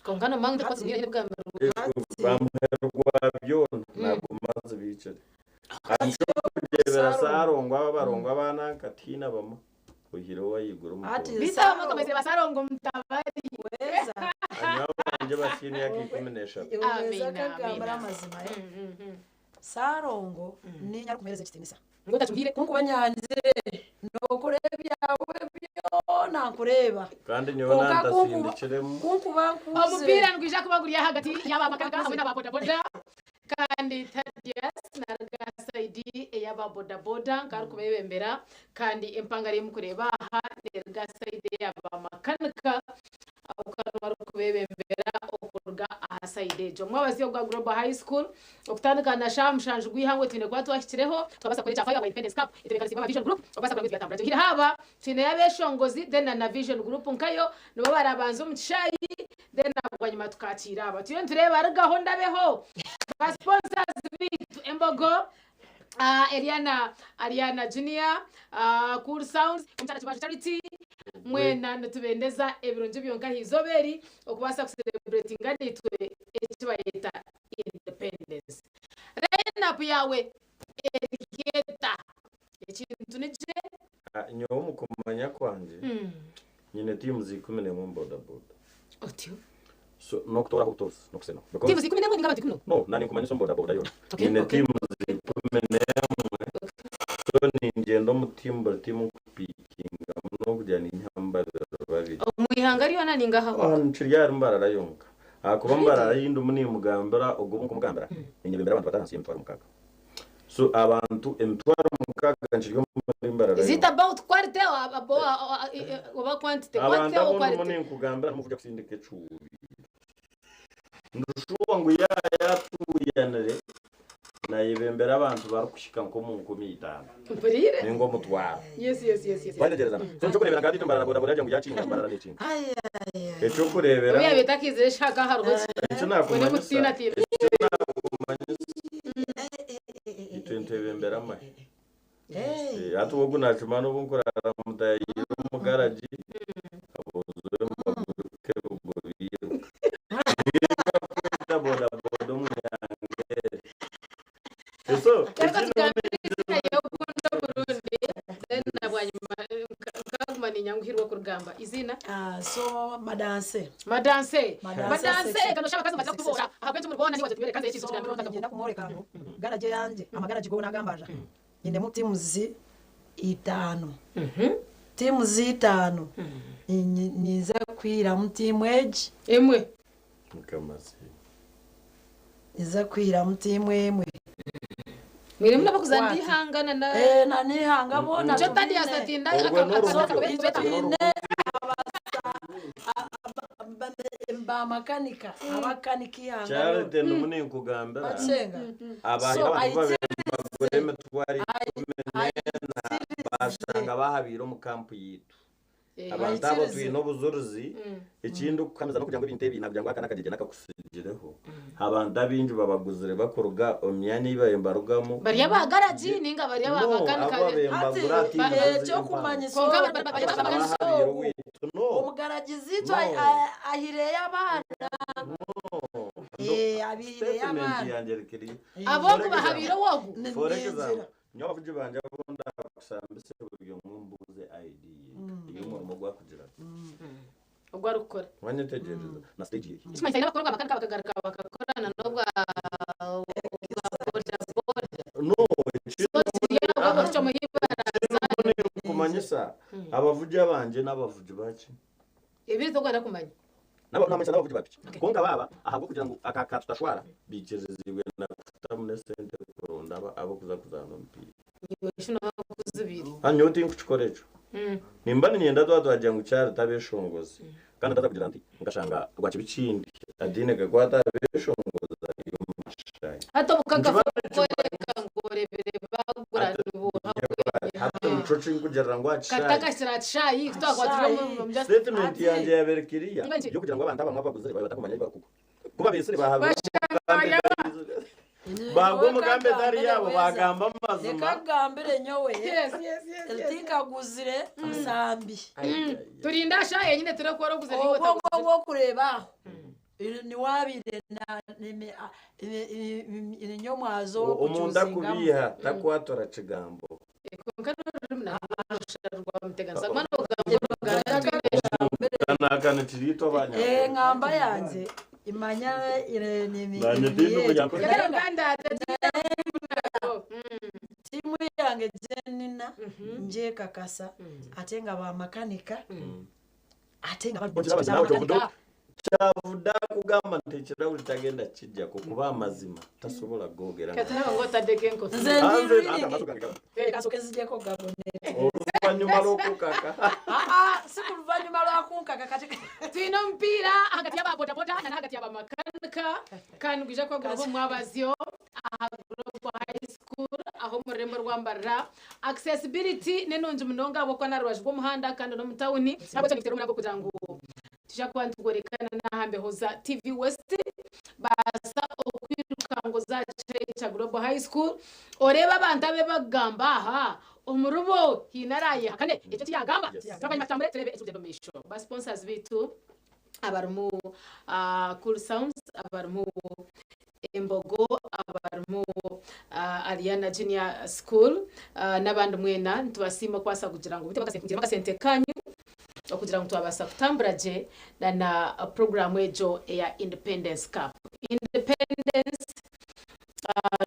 Konka nomanya ngu tekubaasa kugira ebigambirwe. Bamuheru gwa byona naguma azibiikire. Nikyo kureebera sarongo aba abarongo abananka tihaine bamwe oihireho ahaiguru Hati omutongo. Biita abakomeze basarongo mutabari. weza Hanyuma abangye basiine emyaka 13. weza Amina, kagambira amina. amazima sarongo ninya arikumuheereza ekitinisa. Ngu otakimuhiire. Kunkuba nyanzire nokora ebyawe byona nkureeba. Kandi nyowe Konka nantasindikiremu. kunkuba nkuzire. Omupiira nigwija kuba guri ahagati y'abamakanika hamwe n'ababodaboda kandi Thaddeus naruga sayidi ey'ababodaboda nkarikubebembera kandi empanga erimu kureeba aha neruga sayidi ey'abamakanika abu barikubebembera okuruga aha sayidi egyo. Omwabazyo ogwa Global High School okutandika na shaaha 7 gw'eihangwe twine kuba twahikireho twabaasa kukora ekya Fire Independence Cup etebeekanisiibwe aba Vision Group okubaasa kureba ebyatambura gye. Oihireho aba twineyo abeshongozi then na Vision Group nkayo nibo barabanza omu kishaayi then bwanyima tukakiira aba. Turiyo nitureeba rugaho ndabeho ba sponsors baitu Embogo Eliana Ariana Junior Cool Sounds Omukyara Kibaju Charity mwena nitubendeza ebirungi byonka aha izooba eri okubaasa kucelebratinga naitwe eki bayeta independence. Line-up yaawe eryeta ekintu nigye. Nyowe omu kumanya kwangye nyine teams 11 omu bodaboda. Otyo. So n'okutoraho obutozi n'okusena. Teams 11 ninga abantu 11? No, nani nkumanyisa omu bodaboda yoona. Okay, Nyine okay. teams 11. So ningyenda omu team buri team nkupikingamu n'okugira ninyihamu babiri babiri. Omu ihanga ryona ninga aha? Kiri ahari Mbarara yonka. Ahakuba Mbarara ei ndimu niimugambira ogwo ou nkumugambira, niinyebembera abantu batari ahansi y'emitwaro mukaaga. So abantu emitwaro mukaaga nkiri omuri Mbarara Is it yonka. about quality oba quantity? Abantu Quantity or abu ndimu quality? ninkugambira nimukuja kusindika ecuubiro. Ndishuba ngu yaaba yaatuuyanire naayebembera abantu barikuhika nk'omu 50,000 Mpuriire. ninga omutwaro. Yes, yes, yes, yes. Twayetegyerezana? So nikyokureebera nka hati Mbarara boda boda yagira ngu yakinga, Mbarara nekinga. Ekyokureeberaho. Obu yaabaire etakiizire eshaaha hariho ki? Eki Mbwenu naakumanyisa, mukutiinatiina. eki naakumanyisa, itwe nitwebembera amahe. Hati ogu naakimanya n'obu nkurara mutayaire omu garagi, aboojo nibaguruka ebigo biiruka. Nibakweta boda boda omu ihanga eri. So, Reka eki tugambire izina ry'ogundi omurundi then na bwanyima nkaguma ninyanguhirwa kurigamba. Izina? So madanse. Madanse. Madanse Madanse section. kano shaba kazi maza kutubora. Ahabw'enki muri boona niwe tubereka nze ekizo So niinyenda kumworeka ngu garagi eyangye amagaragi goona agambarira nyinemu tiimuzi itaano. Tiimuzi itaano ninza kwihiramu tiimu egi. Emwe. Mukama asiimwe. Ninza kwihiramu tiimu emwe. Mwirimu n'abakuzana n'ihanga na na Eh, na n'ihanga boona Nikyo Tadias tubiine. atinda Orwo n'oruburyo. Itwe twine bamakanika abakanika ihanga Charity ndimu ninkugambira Bakyenga. abahi So, abantu aikirize. babagura emitwaro 14 bashanga bahabiire omu kampu yitu. Abantu abo Aikirize. twine obujurizi ekindi okuhamiza n'okugira ngu ebintu ebi nakugira ngu aka n'akagyegye n'akakusigireho abantu abingi babaguzire bakuruga omu myanya ei babaire nibarugamu. Bari aba garagi ninga bari aba No, makanika abo ababaire nibagura Hati, ati embazi ekyokumanyisa Kwonka ogu- Abahabiire owaitu no. omugaragizi itwe No. ahireyo abaana. Eh, abihireyo Statement abaana. yangye erikiri. Abogu bahabiire owogu. For example, nyowe abavugi bangye abu ndakusambise buri omwe mbuuze ID ye ey'omurimo ogu arikugira. Ogu arikukora. Wanyetegyereza na stage ye. Kimanyisa haine abakora obwa makanika bakagaruka bakakorana n'obwa obwa boda boda. No, So kiri aho obu omu ibaraza. Kumanyisa abavugi abangye n'abavugi baki? Ebiri tokwenda kumanya. Nabo namanyisa n'abavugi ba piki. Kwonka baaba ahabw'okugira ngu aka katutashwara biikiriziibwe na kutamu n'esente kuronda ab'okuza kuzaana omupiira. Iwe shi nooba okuzibire. Hati nyowe tinkukikora ekyo. Nimba niinyenda twaba twagira ngu Charity abeeshongozi kandi ndaza kugira nti nkashanga rwakiba ekindi ataine kakwate aha beeshongozi ari omu kishaayi. Hati obukaga Nikiba bworeka ngu oreebire bagura nibuuha Hati nikyo kinkugirira ngu aha kishaayi. Katakasira aha kishaayi kutwakwatire omu just Statement yangye yabaire kiriya y'okugira ngu abantu abamwe abaguzire babaire batakumanya ahi barikugwa. Ku babaitsire bahabirwa Baagwa omu kamba etari yaabo baagamba amazima. Reka nkugambire nyowe Yes, yes, yes, yes. tinkaguzire nsambi. Turinde aha shaaha yenyine turebe ku oraguzire ninga Obwo otaguzire. obw'okureeba aho niwabaire ninyomwazo Omuntu akubiiha takwatura kigambo. Kwonka n'orurimi narwo norusharurwa wamuteganisa guma nogamba oruganda twine. Kanaka nikiriitwa abanyankore. Engamba yangye imanya Nanye tindi munyankore. Tiimu yange gyenina ngyekakasa ate nga bamakanika ate nga Okiraba nti naawe kyovudde kyavude akugamba nti ekirahuri tagenda kukijjako kuba amazima tasobola googera. Kati nawe ngu otaddeko enkofiira. Nze ndi Anze really anze amaaso gange gaba. Reka nsooke nzigyeko gabonete. Oluvannyuma lw'okukaka. Aa, si ku luvannyuma lwa kunkaka kati. Twine omupiira ahagati y'aba bodaboda na n'ahagati y'aba makanika kandi nigwija kuba guri omwabazyo aha Global High School aho omu rurembo rwa Mbarara. Accessibility n'enungi munonga ahabw'okuba n'aha rubaju rw'omuhanda kandi n'omu tawuni. Ahabw'ekyo nituteera omurango kugira ngu twija kuba nitworekana n'aha mbeho za TV West baasa okwiruka ngu oze aha kishaayi kya Global High School oreebe abantu abu bakugamba aha omuribo haine araayehakane ekyo eki yaagamba. Twabwanyima tutambure tureebe ekirikugyenda omu maisho. Ba sponsors baitu abarimu Cool Sounds, abarimu Embogo, abarimu Ariana Junior School n'abandi mwena nitubasiima kubaasa kugira ngu mugiremu akasente kanyu okugira ngu twabaasa kutambura gye na na puroguraamu egyo eya Independence Cup. Independence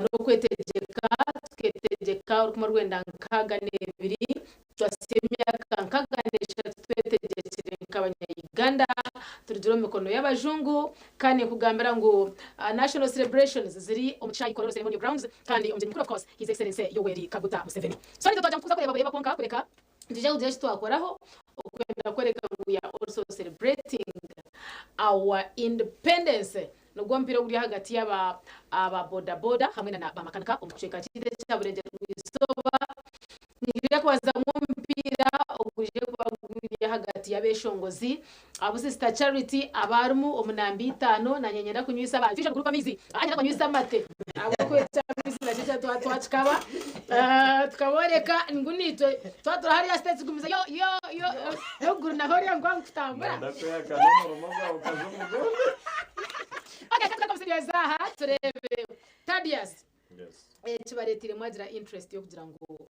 n'okwetegyeka, tuketegyeka orukumi orwenda 62, twasya emyaka 63 twetegyekire nk'abanya-Uganda, turugire omu mikono y'aba. y'abajungu kandi nkugambira ngu national celebrations ziri omu kishaayi Kololo Ceremonial Grounds kandi omugyenyi mukuru of course His Excellency Yoweri Kaguta Museveni. So nitwe twagira ngu tukuza kureeba bureeba kwonka kureka nitwija kugira eki twakoraho okwenda kworeka ngu we are also celebrating our independence. Nigwo omupiira oguri ahagati y'aba aba boda boda hamwe na ba makanika omu kicweka kyaitu ekya Burengyerwa-izooba. Nihaija kubazamu omupiira ogwije kuba guri ahagati y'abeshongozi abu Sister Charity abarimu omu namba itaano nanye nyenda kunywisa aba Vision Group amaizi aha nyenda kunywisa amate ahabw'okuba eky'amaizi nakyo twakikaba tukaboreka ngu naitwe twatura hariya States gumiza yo yo yo yo na horiya ngu kutambura. Ndakwehakana omurimo gwawe okaza omu gundi. Okay, ka tugaruke aha tureebe Tadius. Ekibareeteire mwagira interest y'okugira ngu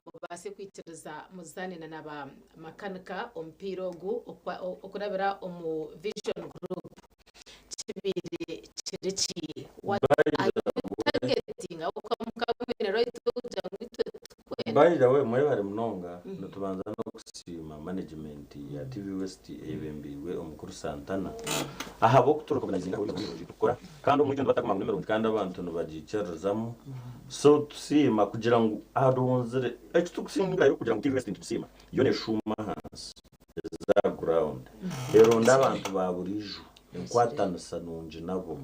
mubaase kwikiriza muzaane na naba makanika omupiira ogu okurabira omu Vision Group kibaire kiri ki? What are you targeting? Ahabw'okuba mukaba mwine right y'okugira ngu itwe titukwenda. By the way mwebare munonga nitubanza n'okusiima management ya TV West eyebembeirwe omukuru Santana ahabw'okuturecognizinga ahabw'emirimo mirungi ei turikukora Kandi omwegi nibatakoma ngu nimirungi kandi abantu nibagiikiririzamu. So tusiima kugira ngu aronzire eki turikusingayo kugira ngu TV West nitusiima yo neshuuma ahansi eza aha ground eronda abantu ba buriijo enkwatanisa nungi nabo.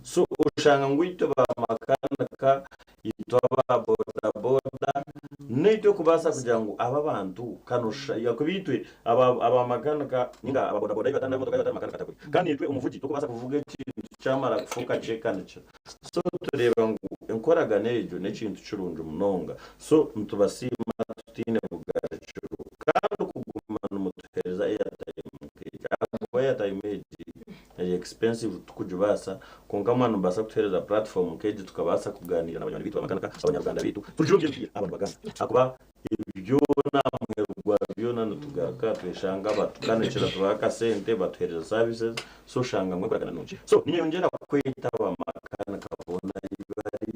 So oshanga ngu itwe ba makanika Itwe aba boda boda naitwe kubaasa kugira ngu aba abantu kano yakuba itwe aba makanika ninga aba boda boda batari motoka batari makanika takuri kandi itwe omuvugi tokubaasa kuvuga ekintu kyamara kufuuka kyekanikira so tureeba ngu enkoragana egyo n'ekintu kirungi munonga so nitubasiima tutaine bugarukiro kandi kuguma nimutuheereza airtime nk'egi ahakuba airtime egi eri expensive tikugibaasa Kwonka mwaba nimubaasa kutuheereza puratifoomu nk'egi tukabaasa kugaaniira na banywani baitu bamakanika, abanyaruganda baitu, tugire omu by'emipiira abantu bagamba. Ahakuba byona aha muheru gwa byona nitugaruka tweshanga batukanikira tubaha akasente batuheereza services so oshanga ngu enkoragana nungi. So niinyongyera kweta abamakanika boona ahi bari,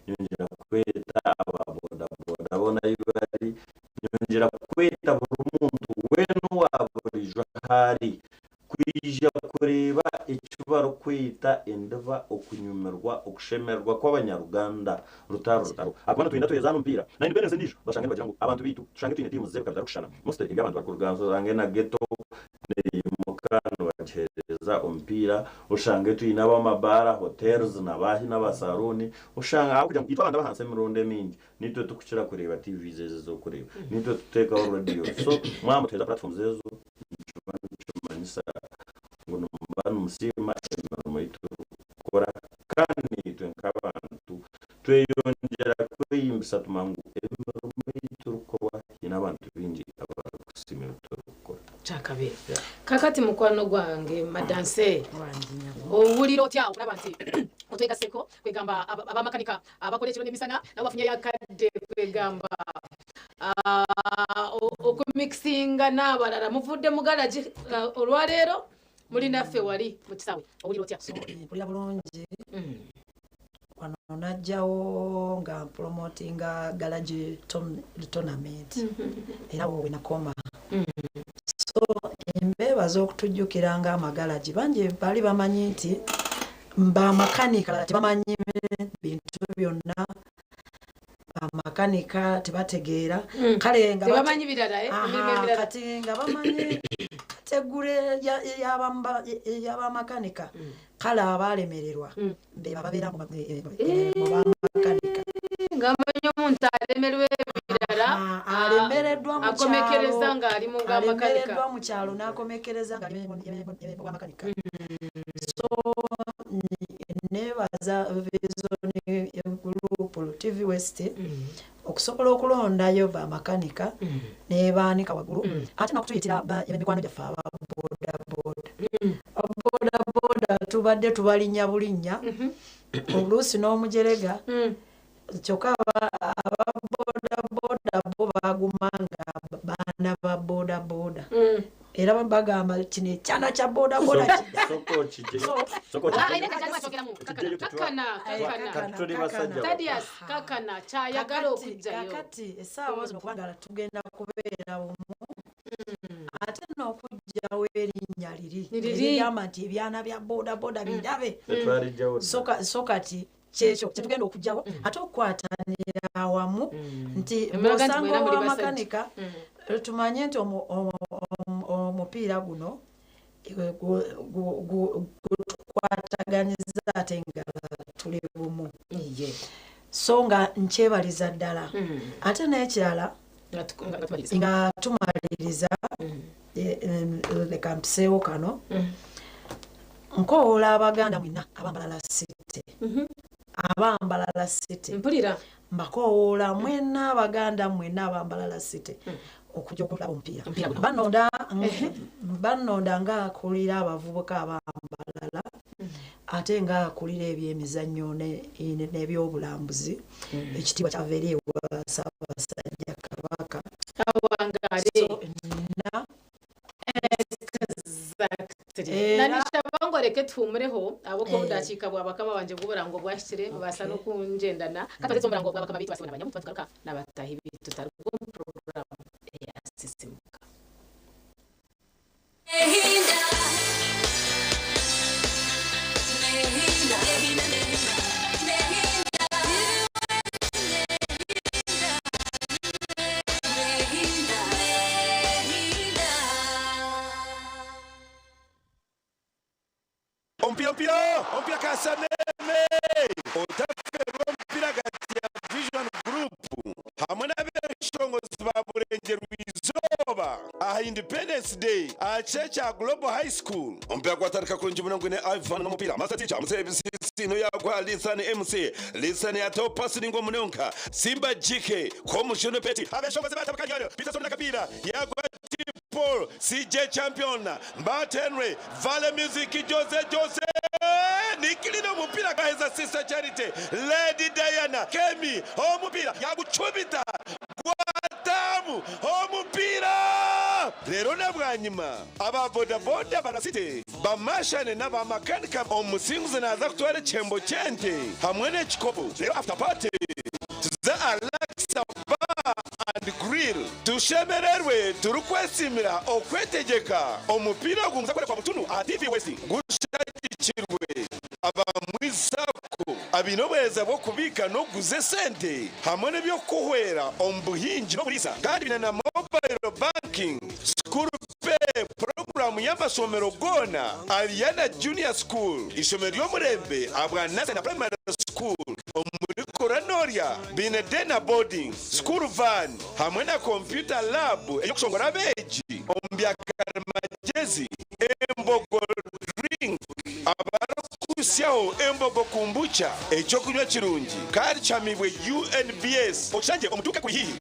nyongyera kweta aba boda boda boona ahi bari, nyongyera kweta buri muntu weena owa buriijo ahu ari Kwija kureeba eki barikweta endiba, okunyumirwa, okushemererwa kw'abanyaruganda rutaro rutaro. Ahakuba nitwenda twezaane omupiira na Independence endiijo bashange nibagira ngu abantu baitu tushange twine tiimu z'ebika bitarikushushana. Mostly eby'abantu barikuruga oshange na ghetto neyimuka nibagiheereza omupiira, oshange twine ab'amabaara, hotels na baahi n'abasaruuni, oshanga ahabw'okugira ngu itwe abantu ab'ahansi emirundi emingi nitwe turikukira kureeba TVs ezi ez'okureeba, nitwe tuteekaho radiyo so mwaba mutuheereza platforms ezo Nikiba nikimanyisa ngu nimuba nimusiima emirimo ei turikukora kandi naitwe nk'abantu tweyongyera kweyimbisa tumanya ngu emirimo ei turikukora haine abantu baingi abarikusiima ebi turikukora. Kyakabiri. Kakati mukwano gwange Madanse, owulira otya okuraba nti otwegaseko kwegamba abamakanika abakora ekiro n'emisana nabo bafunyeyo akadde kwegamba Okumikisinga n'abalala muvudde mu galagi olwaleero muli naffe wali mu kisaawe owulira otya? Mpulira bulungi wano najjawo nga mpromotinga galagi tournament era awo wenakoma so mbeebaza okutujjukira nga amagalagi bangi baali bamanyi nti bamakanika tebamanyi bintu byonna bamakanika tebategeera mm. kale nga tebamanyi birala eh? kati nga bamanyi kategule yabamakanika mm. kale abalemererwa mm. beba babeera mu eh, eh, bamakanika ngamanyi omuntu alemerwa ebirala alemereddwa akomekereza ng'ali mu alemereddwa mu kyalo n'akomekereza ng'ali mu bamakanika so nebaza Vision Group TV West okusobola okulondayo bamakanika nebaanika waggulu ate n'okutuyitira emikwano gyaffe aba boda boda. Boda boda tubadde tubalinnya bulinnya oluusi n'omujerega kyokka aba boda boda bo baguma nga baana ba boda boda era bagamba kino ekyana kya boda boda kakana kyayagala okujjayo kakati essaawa zino kubanga tugenda kubeera omu ate n'okujja okugyawo erinnya liri Liri. erigamba nti ebyana bya bodaboda birabe. Tetwalijjawo dda. So kati kyekyo kyetugenda okugyawo ate okukwatanira awamu nti Emulaga nti bw'osanga mwena muli basajja. owamakanika, tumanye nti omupiira guno gutukwataganyiza ate nga tuli bumu. So nga nkyebaliza ddala. Ate n'ekirala, Nga nga tumaliriza, leka mpiseewo kano. Nkowoola Abaganda mwenna abambalala City, abambalala City, mpulira. Mbakowoola mwenna Abaganda mwenna abambalala City okujja okulaba omupiira. Banonda ngaakulira abavubuka abambalala ate ngaakulira ebyemizannyo n'ebyobulambuzi. Ekitiibwa kyava eri ewa Ssaabasajja Kabaka. Awangale. So, na Exactly. Nanishaba ngo reke tuhumureho abo ko budakiika bwa bakama banje bw'oburango bwahikire babaasa n'okungendana katwatetse omurango bwa bakama bitu basibona abanyamutu batugaruka n'abatahi bitu tutarugwa omu program eya Sisimuka. Ompira, ompira, ompira kasameme otaferwa omupiira gati ya Vision Group hamwe n'abeshongozi ba Burengyerwa-Izooba aha Independence Day aha kye Global High School. Omupiira gwatandika kurungi munonga ne Ivan n'omupiira master teacher musebisino yagwa Lisan MC Lisan yataho pasi ningo munonka Simba GK komushono peti abeshongozi batabakanyaryo Peterson nakapira yagwa T Paul CJ Champion Mbat Henry Vale Music Jose Jose Nikilino omupira gaheza Sister Charity Lady Diana Kemi omupira yagucubita gwatamu omupira rero na bwanyima ababodaboda barasite bamashane n'abamakanika omusinguzi naza kutwara ekyembo kyente hamwe n'ekikopo. Rero after party tuze Alexa Bar and Grill tushemererwe turikwesimira okwetegeka omupiira ogu nguza kwerekwa butunu aha TV West gushagikirwe abamwisako abine obuheereza bw'okubiika n'okuguza esente hamwe n'ebyokuhwera omu buhingi n'oburiisa kandi bine na mobile banking, school pay program y'amasomero goona Ariana Junior School, ishomero ry'omurembe abwa Nursery na Primary School omuri Koranoria bine dena boarding school van hamwe na computer lab ey'okushongora abeegi omu byakarimagezi Embogo drink abarikusyaho Embogo kombucha ekyokunywa kirungi kandi kyamibwe UNBS okushange omuduuka kuri hihi.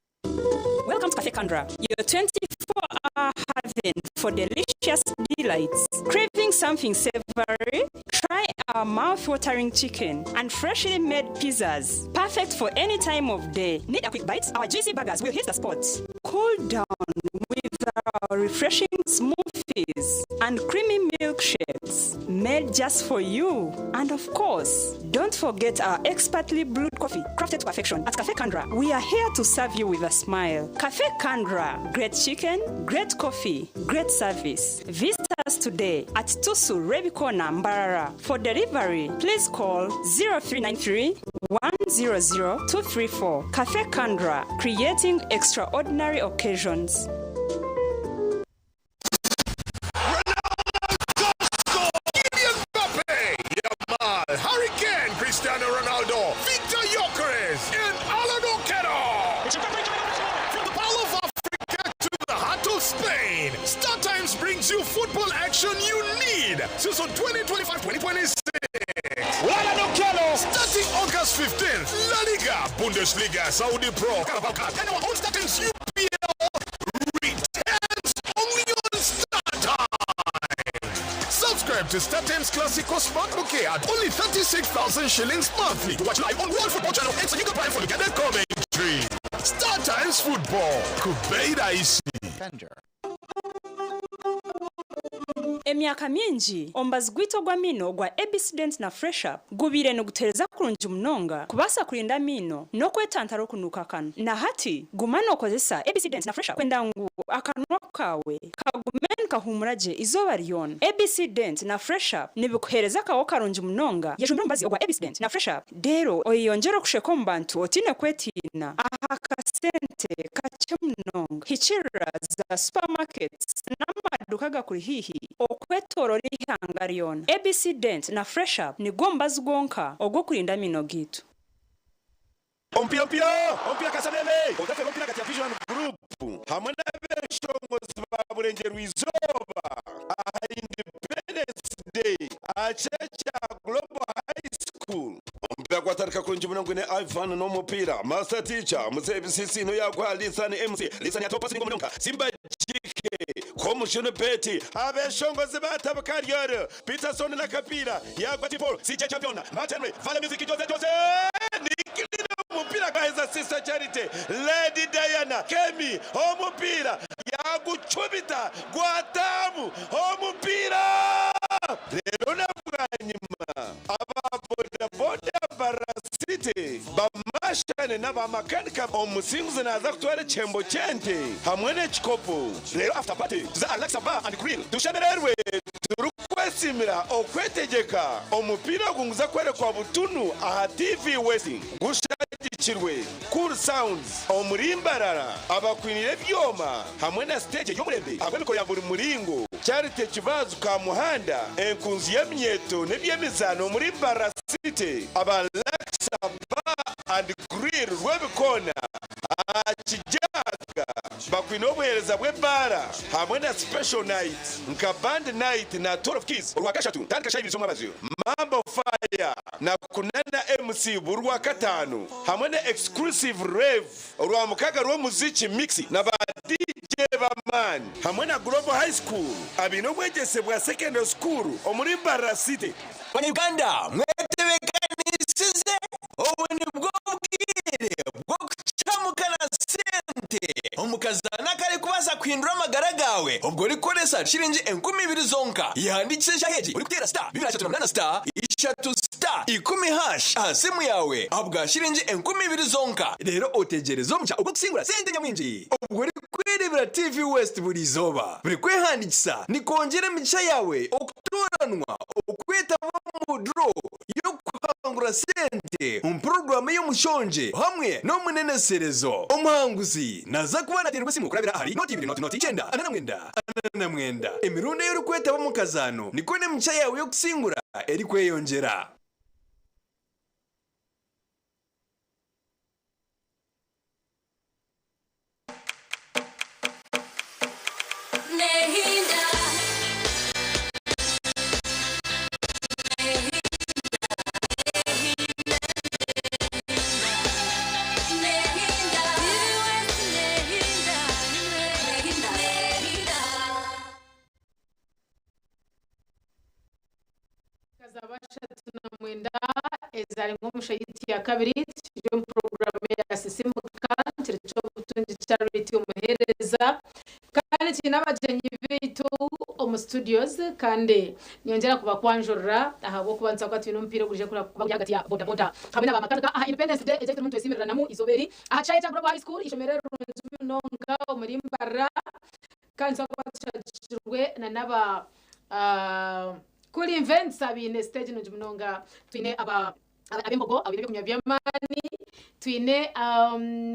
Welcome to Cafe Kandra, your 24-hour haven for delicious delights. Craving something savory? Try our mouth-watering chicken and freshly made pizzas. Perfect for any time of day. Need a quick bite? Our juicy burgers will hit the spot. Cool down with our refreshing smoothies and creamy milkshakes made just for you. And of course, don't forget our expertly brewed coffee, crafted to perfection. At Cafe Kandra, we are here to serve you with a smile. Cafe Kandra, great chicken, great coffee, great service. Visit us today at Tusu Rebi Corner, Mbarara. For delivery, please call 0393 100 234. Cafe Kandra, creating extraordinary occasions. Kylian Mbappe, Yamal, Harry Kane, Cristiano Ronaldo, Victor Gyökeres, and Alan Okello. From the Pearl of Africa to the heart of Spain, Star Times brings you football action you need. Season 2025-2026. Starting August 15th, La Liga, Bundesliga, Saudi Pro, Carabao Cup, and our own Star Times UPL returns only on Star Times. Subscribe to Star Times Classico Smart Bouquet at only 36,000 shillings monthly to watch live on World Football Channel and Sonic Prime for the guided commentary. Star Times Football. Kubeida isi. Emyaka mingi omubazi gwaitu ogw'amaino gwa ABC Dent na Fresh Up gubiire nigutereza kurungi munonga kubaasa kurinda amaino n'okwetantara okunuuka akanwa. Na hati guma nookozesa ABC Dent na Fresh Up kwenda ngu akanwa kaawe kagume nikahuumura gye eizooba ryona. ABC Dent na Fresh Up nibikuheereza akaho karungi munonga. Yejumbire omubazi ogwa ABC Dent na Fresh Up reero oyeyongyere okusheka omu bantu otaine kwetiina aha kasente kakye munonga. Hikiirira za supermarkets n'amaduuka agakuri haihi okwetooroora eihanga ryona. ABC Dent na Fresh Up nigwo mubazi gwonka ogw'okurinda amaino gaitu. Omupiira omupiira omupiira Kasameme otafeerwa omupiira ahagati ya Vision Group hamwe n'abeshongozi ba Burengyerwa Izooba aha Independence Day aha kishaayi kya Global High School. Omupiira gwatandika kurungi munonga gwine Ivan n'omupiira Master Teacher Muzeeyi Bisisi niwe yaguha Lisan MC Lisan yataho pasi ninga munonga Simba GK Komushunu Betty Abeshongozi batabuka Ariel Peterson n'akapiira yaagwa T-Paul, CJ Champion, Matt Henry, Vale Music, Jose Jose, Nick omupiira gwaheza Sister Charity, Lady Diana, Kemi omupiira yaagucumita gwataamu omupiira reero na bwanyima aba bodaboda Mbarara City bamashane n'aba makanika omusinguzi naaza kutwara ekihembo ky'ente hamwe n'ekikopo reero after party tuze aha Relaxa Bar and Grill tushemererwe. Turikwesiimira okwetegyeka, omupiira ogu niguza kworekwa butunu aha TV West gushagikirwe Cool Sounds omuri Mbarara abakwiniire ebyoma hamwe na siteegi ey'omurembe ahabw'emikoro ya buri muringo. Charity Kibazu Kamuhanda, enkunzi y'eminyeeto n'eby'emizaano omuri Mbarara City, aba Laksa Bar and Grill Rwebikoona aha Kijaga bakwine obuheereza bw'ebaara hamwe na special night nka Band Night na Tour of Keys Orwakashatu tandika shaaha ibiri z'omwabazyo, Mambo Fire na Kunana MC buri Rwakataano hamwe na Exclusive Rave Orwamukaga rw'omuziki Mix na ba DJ b'amaani hamwe na Global High School abaine obwegyese bwa Secondary School omuri Mbarara City. Banyayuganda mwetebekanisize obu nibwo bwire bw'okucamuka na sente omu kazaano akarikubaasa kuhindura amagara gaawe obwo orikukoresa shiringi 2000 zonka. Yehandiikise eshaaha egi orikuteera star 238 star ishatu star ikumi hash aha simu yaawe ahabwa shiringi 2000 zonka reero otegyereze omugisha ogw'okusingura sente nyamwingi obwo orikwereebera TV West buri izooba. Buri kwehandiikisa nikwongyera emigisha yaawe okutooranwa okwetaba omu draw y'okuhangura sente omu puroguraamu ey'omushongye hamwe n'omuneneserezo. Omuhanguzi naaza kuba naateererwa esimu kurabira ahari nooti ibiri nooti nooti ikyenda ana na mwenda ana na mwenda. Emirundi ei orikwetaba omu kazaano nikwo n'emigisha yaawe y'okusingura erikweyongyera. 39 ezarenga omushayiti ya kabiri turi omu puroguramu ya Sisimuka kiri ky'obutungi Charity omuheereza kandi twine abagyenyi baitu omu studios kandi nyongyera kubakwanjurira ahabw'okuba nituza kuba twine omupiira ogwija kuba guri ahagati ya boda boda hamwe na bamakanika aha Independence Day egi ei turimu nitwesiimiranamu eizooba eri aha kishaayi kya Global High School eishomero erirungi munonga omuri Mbarara kandi nituza kuba tushagikirwe na n'aba Cool Events abaine stage nungi munonga twine aba ab'embogo abaine ebyokunywa by'amaani twine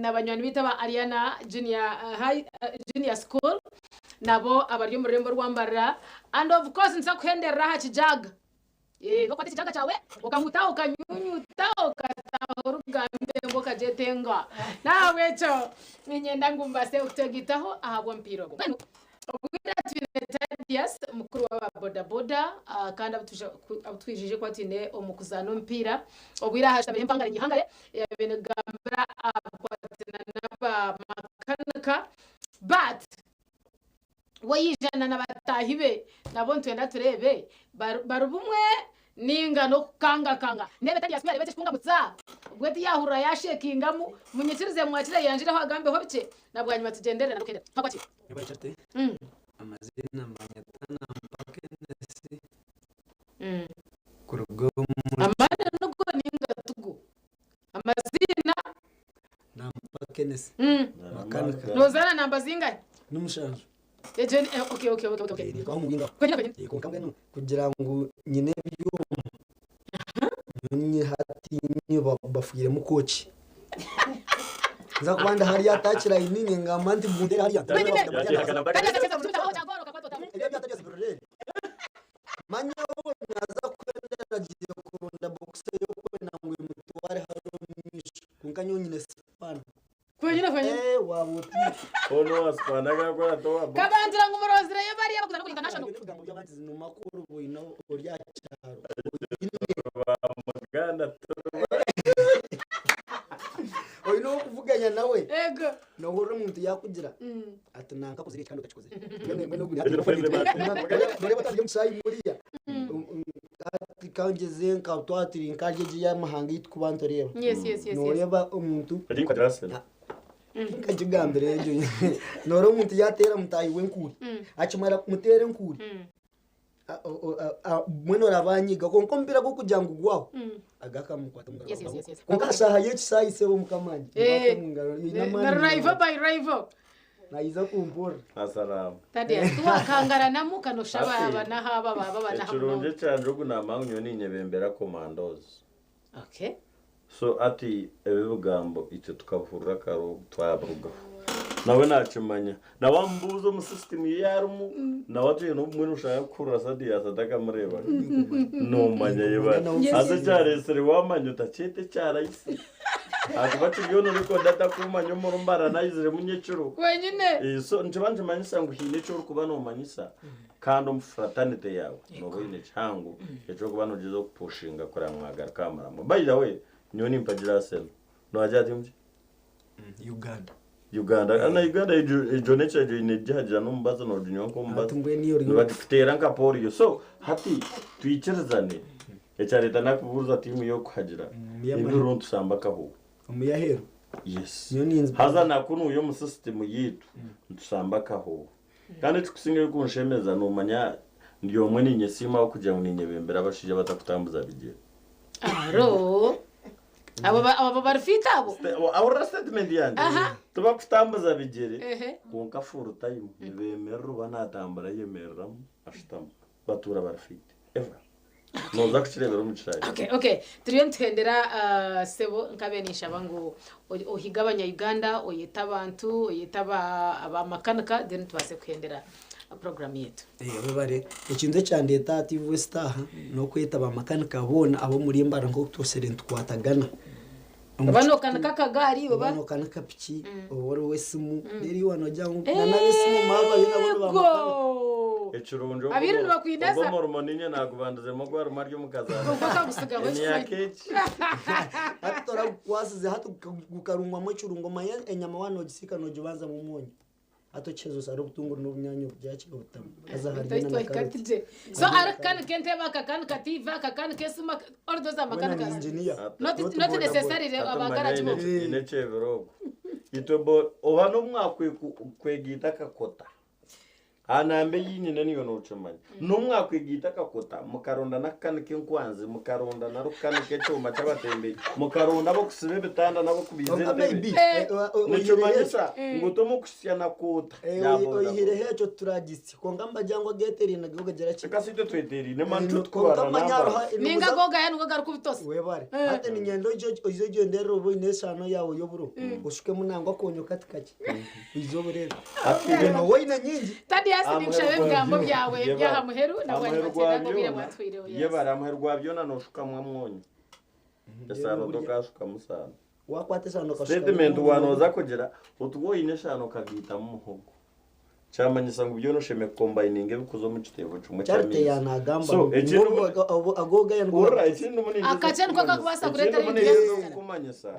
abanywani baitu aba Ariana Junior High Junior School nabo abari omu rurembo rwa Mbarara and of course nituza kuhenderera aha kijaga Nokwata ekijaga kyawe okahuta okanyunyuta okataha orugambe ngu okagyetenga nahabwekyo niinyenda ngu mbaase kutwegaitaho ahabw'omupiira ogu. Mbwenu obwire twine Tadius mukuru w'aba boda boda kandi abu twijije kuba twine omu kuzaana omupiira obwire aha ashutamire empangare nyihangare eyabaire negambira abakwatana n'abamakanika but we yaija na bataahi be nabo nitwenda tureebe bari bumwe ninga n'okukangakanga. Ndeebe Tadius ku yaareeba eki ekikungamutsa obwe tiyaahurira yaashekingamu. Munyikirize mwakire ayanjureho agambeho bikye na bwanyima tugyendere na Rukende. Twakora ki? Yebare Charity. Amazina mbanyeta Nampaka Ernest kuruga omu Amazina nigo ninga tigo? Amaziina. Nampaka Ernest. Makanika. Noozaana namba zingahi? Ni mushanju. Egyo ni- eh, okay, okay, okay, okay. Nikaho mubinga. Kwenyine, kwenyine. Eh, Konka mbwenu kugira ngu nyine ebyoma nye hati nye bafuiremu koki. Nza kuba ndi hariya atakira inye ngamba nti mundere hariya. Manya obu naza kwenda agiye kuronda boxer yokwenda ngu emutware hariya omu maisho konka nyowe nyine sipana. Kwenyine, kwenyine. Eh, waba oti. Ono wa sipana gakora towa. Kabanzira ngu murozireyo bariya bakuza no ku international. Nomakuru bwine ori aha kyaro. Muganda Oine ow'okuvuganya nawe. Ego. Nohurira omuntu yakugira ati nanka kozire eki kandi otakikozire. Mbwenu mbwenu oguri hati noreeba tari omushayi muriya. Hati kangyeze nka twatiri nkarya egi y'amahanga ei tukuba nitureeba. Yes, yes, yes, yes. Noreeba omuntu nkagigambira egyo noreeba omuntu yateera mutaahi w'enkuuri akimara kumuteera enkuuri mbwenu oraba anyiga konka omupiira gw'okugira ngu gwaho agakamukwata omu ngaro Yes, yes, yes, yes. konka shaaha y'ekisaayi sebo mukama wangye Eh, nkwata omu ngaro eine na amaani rival by rival. nayiza kumpurira Asalamu. Tadias, tuwakangaranamu kanoshaba Ati, aba n'ahaba baba banaha Ekirungi kyanje ogu namanya nyowe ninyebembera commandos. Okay. So ati ebi bigambo itwe tukabihurira kare obu twabirugaho. Nawe nakimanya. Nawe amubuuza omu system ye yarimu, nawe atwine obumwe noshanga kuhurira Sadias atakamureeba. Nomanya yebare. Yes. Haza ekyaresire wamanya otakyeta ekyarahisi. Ahakuba kiriyo norikoda atakumanya omurumbara nayiziremu nyekiro. Kwenyine. Eh, so nikiba nikimanyisa ngu haine eki orikuba nomanyisa kandi omu fraternity yaawe nooba oine kihango ekyokuba nogyeza okupushinga kureba ngu mwagaruka aha muramwa. By the way, nyowe nimpagira Arsenal. Nohagira tiimu ki? Uganda. Uganda. Na Uganda egyo egyo n'ekiragiro eine kugihagira n'omubazi nooginywa nk'omubazi. Hati mbwenu iyo oriyo- Nibagikuteera nka polio. So hati twikirizane ekyareta nakubuuza tiimu y'okuhagira y'amahe. ebiro nitusamba akahuuku. Omuyaheru. Yes. Nyowe ninzi- Haza nakunuuya omu system yiitu nitusamba akahuuku. Kandi ekikusingayo kunshemeza nomanya ndi omwe ninyesiimaho kugira ngu ninyebembera abashaija abatakutambuza bigyere. Aro. Abo abo bari fit abo. Ahurira statement yangye. Aha. Tibakutambuza bigyere Ehe. kwonka full time nibemerera oba natambura ayemereramu ashutama batuura bari fit ever. Noza kukireebera omu kishaayi. Okay, okay. Turiyo nituhendera sebo nkabe ninshaba ngu ohige abanya-Uganda, oyete abantu, oyete aba abamakanika then tubaase kuhendera program yetu. Eh, webare ekintu ekyandeeta aha TV West aha n'okweta bamakanika boona ab'omuri Mbarara nk'oku twosire nitukwatagana. Oba nokanika akagaari oba Oba nokanika piki oba ori ow'esimu reero iwe noogira ngu na n'ab'esimu maaba abe nabo ni bamakanika. Ekirungi Abiru nibakwinaza. ogwo omurimo ninye nagubandizemu ogu arimu ari omu kazaana. Ogwo akagusigaho Emyaka egi. Hati toragukwasize hati gukarungwamu ekirungo omanya enyama waaba noogisiika noogibanzamu omwonyo. Hati okiheza osare obutunguru n'obunyaanya obugyakye obutamu haza hariyo na karoti. So arikukanika entebe akakanika TV akakanika esimu all those Weena ni amakanika. engineer. Not not necessarily abagaragi bo. Ine ekyebiro ogwo. Itwe bo oba n'omwakwegiita akakota. Aha namba ei nyine niiwe nookimanya. N'obu mwakwegaita akakota mukaronda n'akukanika enkwanzi, mukaronda n'arikukanika ekyoma ky'abatembeyi, mukaronda ab'okusiba ebitanda n'ab'okubiiza Kwonka entebe. maybe, Nikimanyisa oyihireho- ngu tomukuhitsya na koota ya bodaboda. oyihireho ekyo turagisya kwonka nibagira ngu ageeteeraine go gagira ki Reka itwe tweteeraine mani kwonka tukubarira manya namba. hariho Ninga gogaya nigo garikubitosa. Webare. Hati niinyenda oije oije ogyendere obe oine esaano yaawe y'oburo oshukemu nangwa akoonyo kati kakye oije obureebe. Nooba oine nyingi. Tadias ninkushaba ebigambo byawe by'aha muheru na Amuheru bwanyima gwa tsenga obwire byona. bwatwireho. Yes. Yebare amuheru gwa byona nooshukamu omwonyo. Esaano tokashukamu saano. Wakwata esaano okashukamu Statement omwonyo. wanooza kugira oti woine esaano okagiitamu muhogo. Kyamanyisa ngu byona oshemereire kukombayininga ebikuza omu kiteebo kimwe Charite ky'amaizi. yanagamba So ekindi agogaya Hurira ekindi munigeze Akakye niko kakubaasa kureetera ekindi ebintu munigeze byasisana. kukumanyisa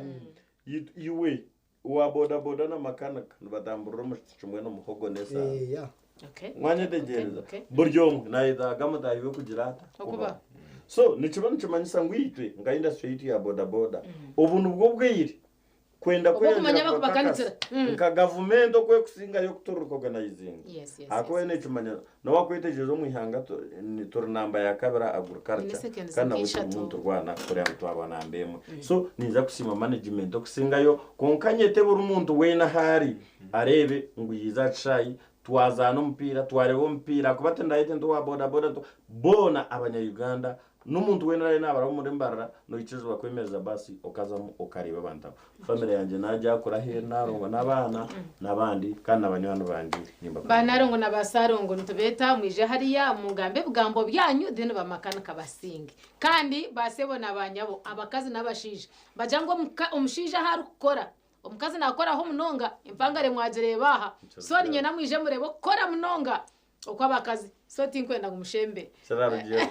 iwe wa bodaboda na makanika nibatamburira omu kiti kimwe n'omuhogo n'esaano. Okay. Mwanyetegyereza Okay, okay. buri omwe nayetaaga mutaahi we kugira ata Okuba. So nikiba nikimanyisa ngu itwe nka industry yitu ya bodaboda obu nibwo bwire kwenda Obw'okumanya kweyongyera abakubakanikira. kwakakasa nka gavumenti okwekusingayo okuturecognizinga. Yes, yes, Ahakuba nikimanya nowakwetegyereza omu ihanga turi namba ya kabiri agriculture Ine seconds kandi nabwe nk'ishatu. turi muntu kureba ngu twaba namba emwe. So ninza kusiima management okusingayo kwonka nyete buri muntu weena ahu ari areebe ngu yiija aha kishaayi. Twazaana omupiira, twareeba omupiira, ahakuba tindahete nti owa bodaboda nti boona abanya-Uganda n'omuntu weena oraabe naabaraba omuri Mbarara noikirizibwa kwemereza baasi okazamu okareeba abantu abo. Famire yangye naagyakura aheeru Nalongo n'abaana n'abandi kandi na banywani bangye nimbakunda. Ba Nalongo na ba Salongo nitubeeta mwije hariya mugambe ebigambo byanyu then bamakanika basinge. Kandi ba sebo na ba nyabo, abakazi n'abashaija bagira ngu omushaija ahu arikukora Omukazi nakoraho munonga empangare mwagireeba aha so ninyenda mwije mureebe okukora munonga okw'abakazi so tinkwenda ngu mushembe. Kirarugyeho.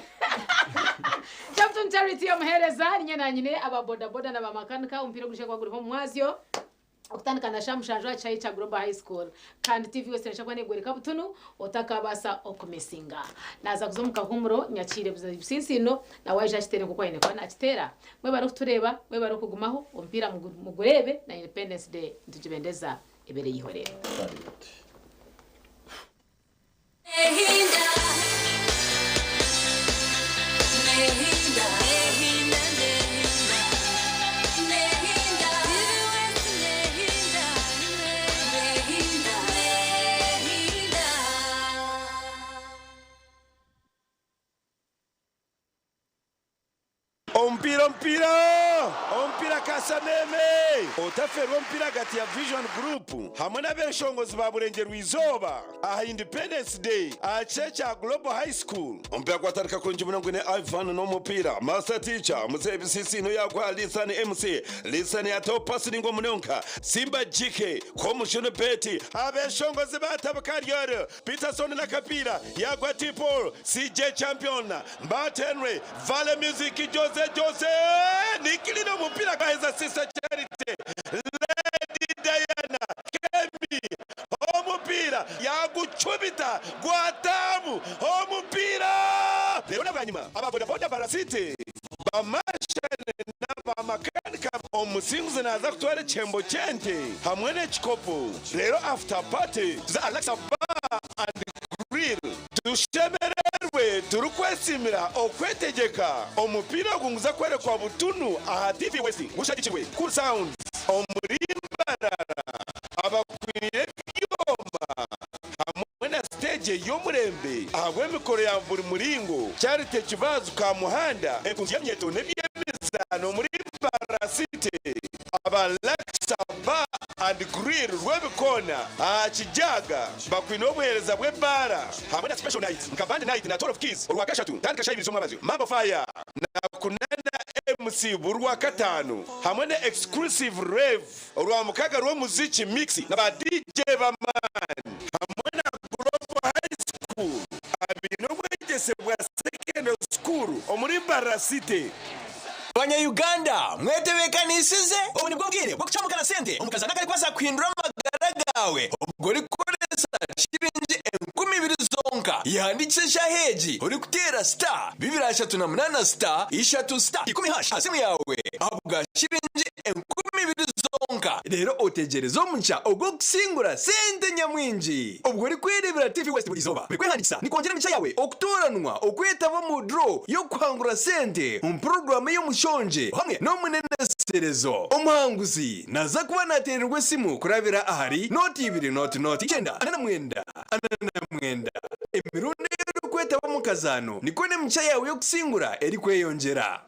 Captain Charity omuheereza ninye nanyine aba boda boda na ba makanika omupiira ogurije kuba guriho omu mwazyo okutandika na shaaha mushanju aha kishaayi kya Global High School kandi TV West nesha kuba negworeka butunu otakabaasa okumisinga. Naza kuza omu kahuumuro nyakiire Businsiino nawe aije akiteere nkoku aine kuba nakiteera. Mwebare okutureeba, mwebare okugumaho, omupiira mugureebe na Independence Day nitugibendeza ebere y'eihorero. Omupiira omupiira omupiira Kasameme! Otaferwa omupiira ahagati ya Vision Group hamwe n'abeshongozi ba Burengyerwa Izooba aha Independence Day aha kishaayi kya Global High School. Omupiira gwatandika kurungi munonga gwine Ivan n'omupiira Master Teacher, Muzeeyi Bisisiino yaguha Lisan MC, Lisan yataho pasi ningwa munonga Simba GK, Komushunu Betty, abeshongozi batabuka Ryoro, Peterson n'akapiira yagwa T-Paul, CJ Champion, Mbat Henry, Vale Music, Jose Jose, Nikilina omupiira gwaheza Sister Charity, Lady Diana, Kemi, omupiira yagucumita gwataamu omupiira. Reero na bwanyima aba bodaboda barasite ba Marshal n'aba makanika. Omusinguzi naaza kutwara ekihembo ky'ente hamwe n'ekikopo. Reero after party tuze Alexa Bar and Grill tushemererwe turikwesiimira okwetegyeka. Omupiira ogu niguza kworekwa butunu aha TV West gushagikirwe Cool Sounds omuri Mbarara abakwiniire ebyoma hamwe na siteegi ey'omurembe ahabw'emikoro ya buri muringo. Charity Kibazu Kamuhanda, enkunzi y'emyeto n'eby'emizaano omuri Mbarara City, aba Laksa Bar and Grill Rwebikoona aha Kijaga bakwine obuheereza bw'ebaara hamwe na Special Nights nka Band Night na Tour of Keys Orwakashatu kutandika shaaha ibiri z'omwabazyo, Mambo Fire na Kunana MC buri Rwakataano hamwe na Exclusive Rave Orwamukaga rw'omuziki Mix na ba DJ b'amaani hamwe na Global High School abaine obwegyese bwa Secondary School omuri Mbarara City. Banya Uganda mwetebekanisize? Obu nibwo bwire bw'okucamuka na sente omu kazaano akarikubaasa kuhindura amagara gaawe obwo orikukoresa shiringi 2000 zonka. Yehandiikise eshaaha egi orikuteera star 238 star ishatu star ikumi hash aha simu yaawe ahabwa shiringi 2000 zonka reero otegyereze omugisha ogw'okusingura sente nyamwingi obwo orikwereebera TV West buri izooba. Buri kwehandiikisa nikwongyera emigisha yaawe okutooranwa okwetaba omu draw y'okuhangura sente omu puroguraamu ey'omushongye hamwe n'omuneneserezo. Omuhanguzi naaza kuba naateererwa esimu kurabira ahari nooti ibiri nooti nooti ikyenda ana na mwenda ana na mwenda. Emirundi ei orikwetaba omu kazaano nikwo n'emigisha yaawe y'okusingura erikweyongyera.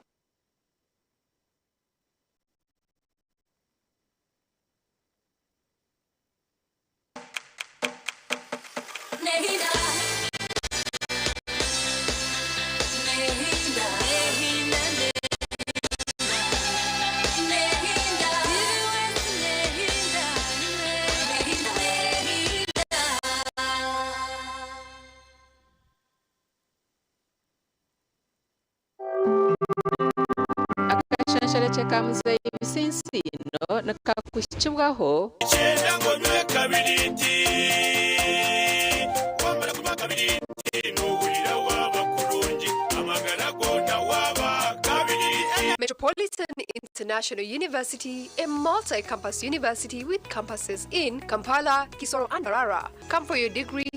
Akashansharekye ka Muzeeyi Bisinsiino nikakuhikibwaho. Nikyenda ngu onywe kabiriiti. Wamara kunywa kabiriiti nohurira waaba kurungi, amagara goona waaba kabiriiti. Metropolitan International University, a multi campus university with campuses in Kampala, Kisoro, and Mbarara. Come for your degree,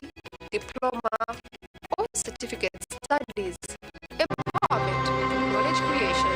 diploma, or certificate studies. Empowerment through knowledge creation.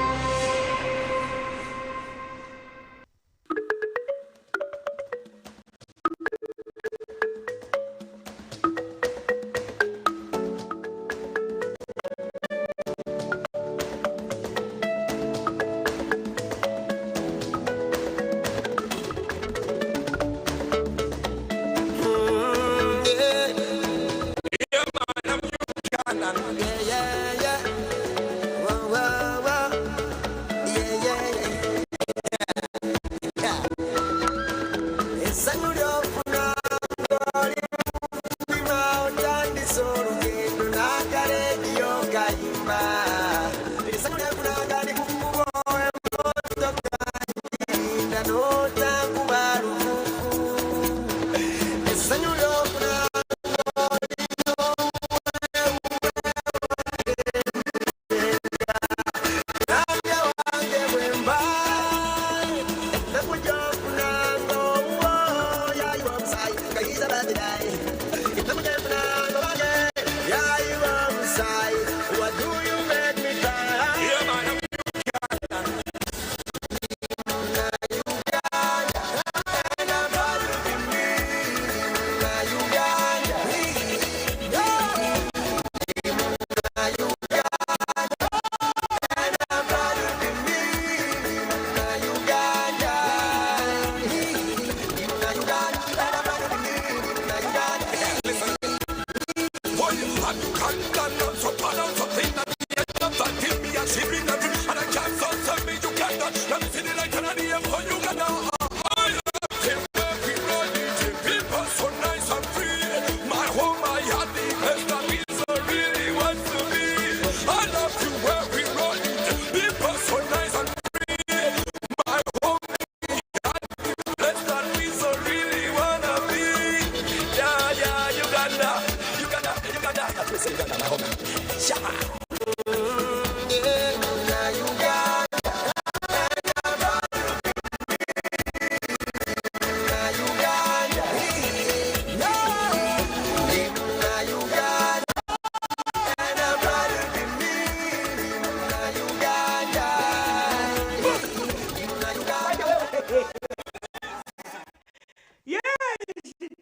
Yes,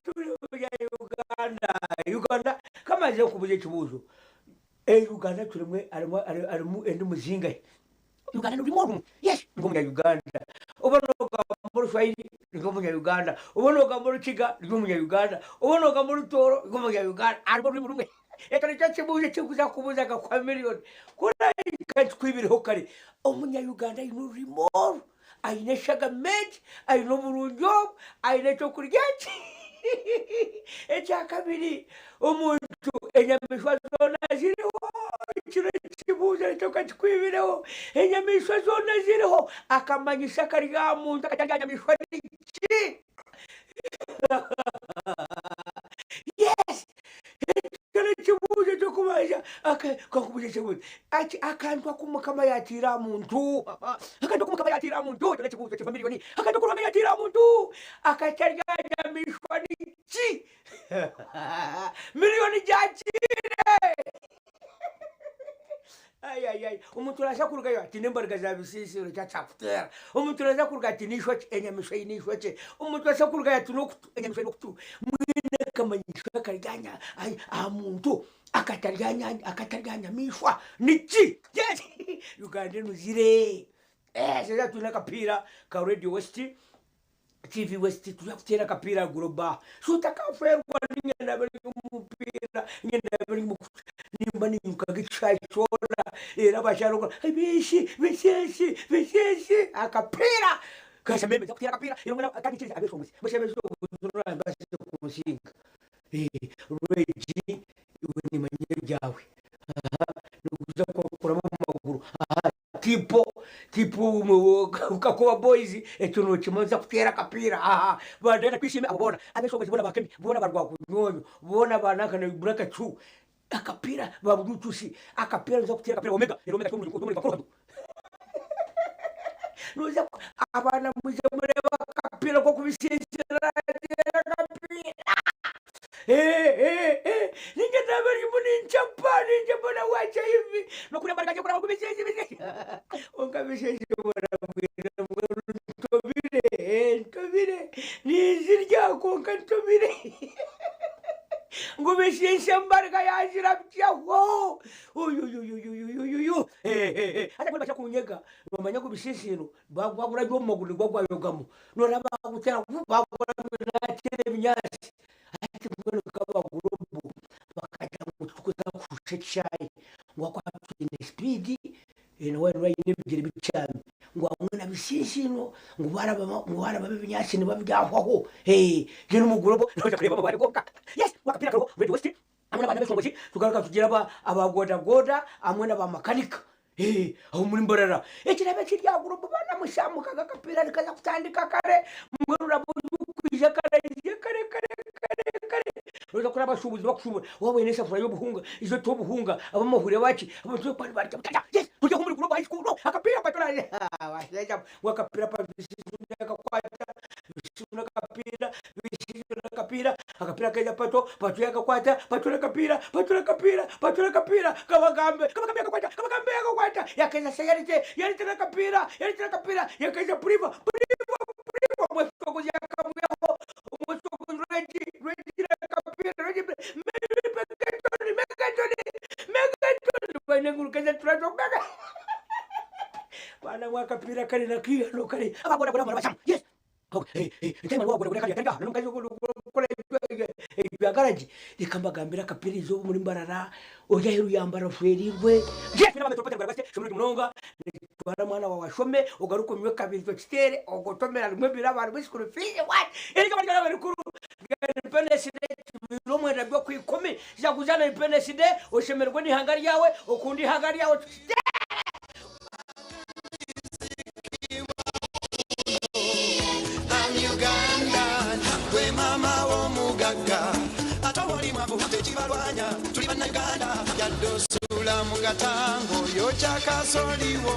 turi omunya Uganda. Uganda kamaze kubuza ekibuzo. E Uganda turimu harimu harimu endimu zingahi? Uganda rurimu orumwe. Yes, ndi omunya Uganda. Oba nogamba Orushwahiri ndi omunya Uganda. Oba nogamba Orukiga ndi omunya Uganda. Oba nogamba Orutooro ndi omunya Uganda. Harimu orurimi rumwe. Ekyo nikyo kibuuzo eki nkuza kubuuza nkakuha miriyoni. Ku orahika nkikwibireho kare, omunya Uganda aine orurimi oru? Aine eshagama egi, aine oburungi obu, aine ekyokurya eki. Ekyakabiri, omuntu enyamaishwa zoona ziriho, kiro ekibuuzo nikyo kakikwibireho, enyamaishwa zoona ziriho, akamanyisa akari aha muntu akatari aha nyamaishwa niki? Yes! Ekyo n'ekibuuzo eky'okubanza. Kankubuuze ekibuuzo. Ati akantu aku Mukama yaatiire aha muntu, akantu aku Mukama yaatiire aha muntu, ekyo n'ekibuuzo kiva miriyoni. Akantu aku Ruhanga yaatiire aha muntu akatari aha nyamaishwa niki? Miriyoni gyakiire! Ayayay, omuntu naaza kurugayo ati n'embariga za bisiisiro nikyo akyakuteera. Omuntu naaza kuruga ati n'eishokye, enyamaishwa eine eishokye. Omuntu naaza kurugayo ati n'okutu, enyamaishwa eine okutu. Mbwenu akamanyiso akari aha muntu akatari aha nyamaishwa niki? Yes! Uganda enuzire. Shaaha twine akapiira ka Radio West. TV West tuza kuteera akapiira ahaiguru ba so otakafeerwa niinyenda mbe ndi omu mupiira niinyenda mbe ndi nimba niinyiruka nk'ekishaayi kyona reero abazaire bakora biishi biishi biishi akapiira kashemereire nza kuteera akapiira reero mbwenu kandi ikiriza abeshongozi mbwenu shi abeshongozi norambaasa kunsinga Rwegi iwe nimanya ebyawe nikuza kuraba omu maguru. Tipo tipo Kakoba boys ekyo nokimanya oza kuteera akapiira aha bandenda twishime abo boona abeshongozi boona ba Kemi boona ba Rwakunyonyo boona ba nanka na Black Chu akapiira ba Bluetooth akapiira noza kuteera akapiira Omega reero Omega noza abaana mwije mureebe akapiira nk'okubisinzira nateera akapiira. Ninjye naba ndimo ninchapa ninchapa na wacha hivi nokuri amara ganje kuraba kubishenje bishenje onka bishenje barabwira ntobire ntobire ninzirya konka ntobire ngu bishenje mbarga yanzirabyaho uyuyuyuyuyuyu hata kwenda kunyega bamanya ngu bishenje ino bagwagura byo mu maguru gwagwayogamu nora bagutera bagura nakire ebinyaasi Hati mbwenu nk'abagurubu bakagira ngu titukuza kushusha ekishaayi ngu ahakuba twine sipiidi nawe aine ebigyere bikyami ngu hamwe na bisiisino ngu baarabamu ebinyaatsi nibabyahwaho then omu gurubu noija kureeba amabaare gonka. Yes akapiira kariho Red West hamwe n'abaana b'eshongozi tugaruka tugira aba boda boda hamwe n'aba makanika. Aho muri Mbarara ekirabo ekiri aha gurupu baana mushamukaga akapiira nikaza kutandika kare mbwenu oraba orikwija kare ije kare kare kare kare noza kureba abashuubuzi bakushuubura waaba oine esafuriya y'obuhunga ija ote obuhunga ab'amahurire baki abantu barikuba nibarya butata yes turi omuri gurupu high school akapiira bashaija ngu akapiira akakwata akapiira akapiira akapiira kaija pato pato yakakwata pato nakapiira pato nakapiira pato nakapiira kabagambe kabagambe yakakwata kabagambe yakakwata yakaija yarite yarite nakapiira yarite nakapiira yakaija puriva puriva puriva omweshogozi yakabweho omweshogozi rwegi rwegi nakapiira rwegi megatoni megatoni megatoni rwaine turazo mega bana mwakapiira kari nakihano kari ababodaboda barabacamu yes ebyagaragi reka mbagambire akapiira izooba omuri Mbarara ori aheeru ya Mbarara oferirwe munonga twara omwana waawe ashome ogaruke onywe kabiri okiteere ogotomera rimwe ebirabo harimu school fees what erizooba ryaba rikuru rya independence day 29 by'okwikumi jaguza na independence day oshemererwe n'eihanga ryawe okunde eihanga ryawe tukiteere. I'm Ugandan, gwe mama w'omugagga ate oli mwavu. Tekibalwanya tuli bannayuganda. Yadde osula mu katango yokya kasoliwo.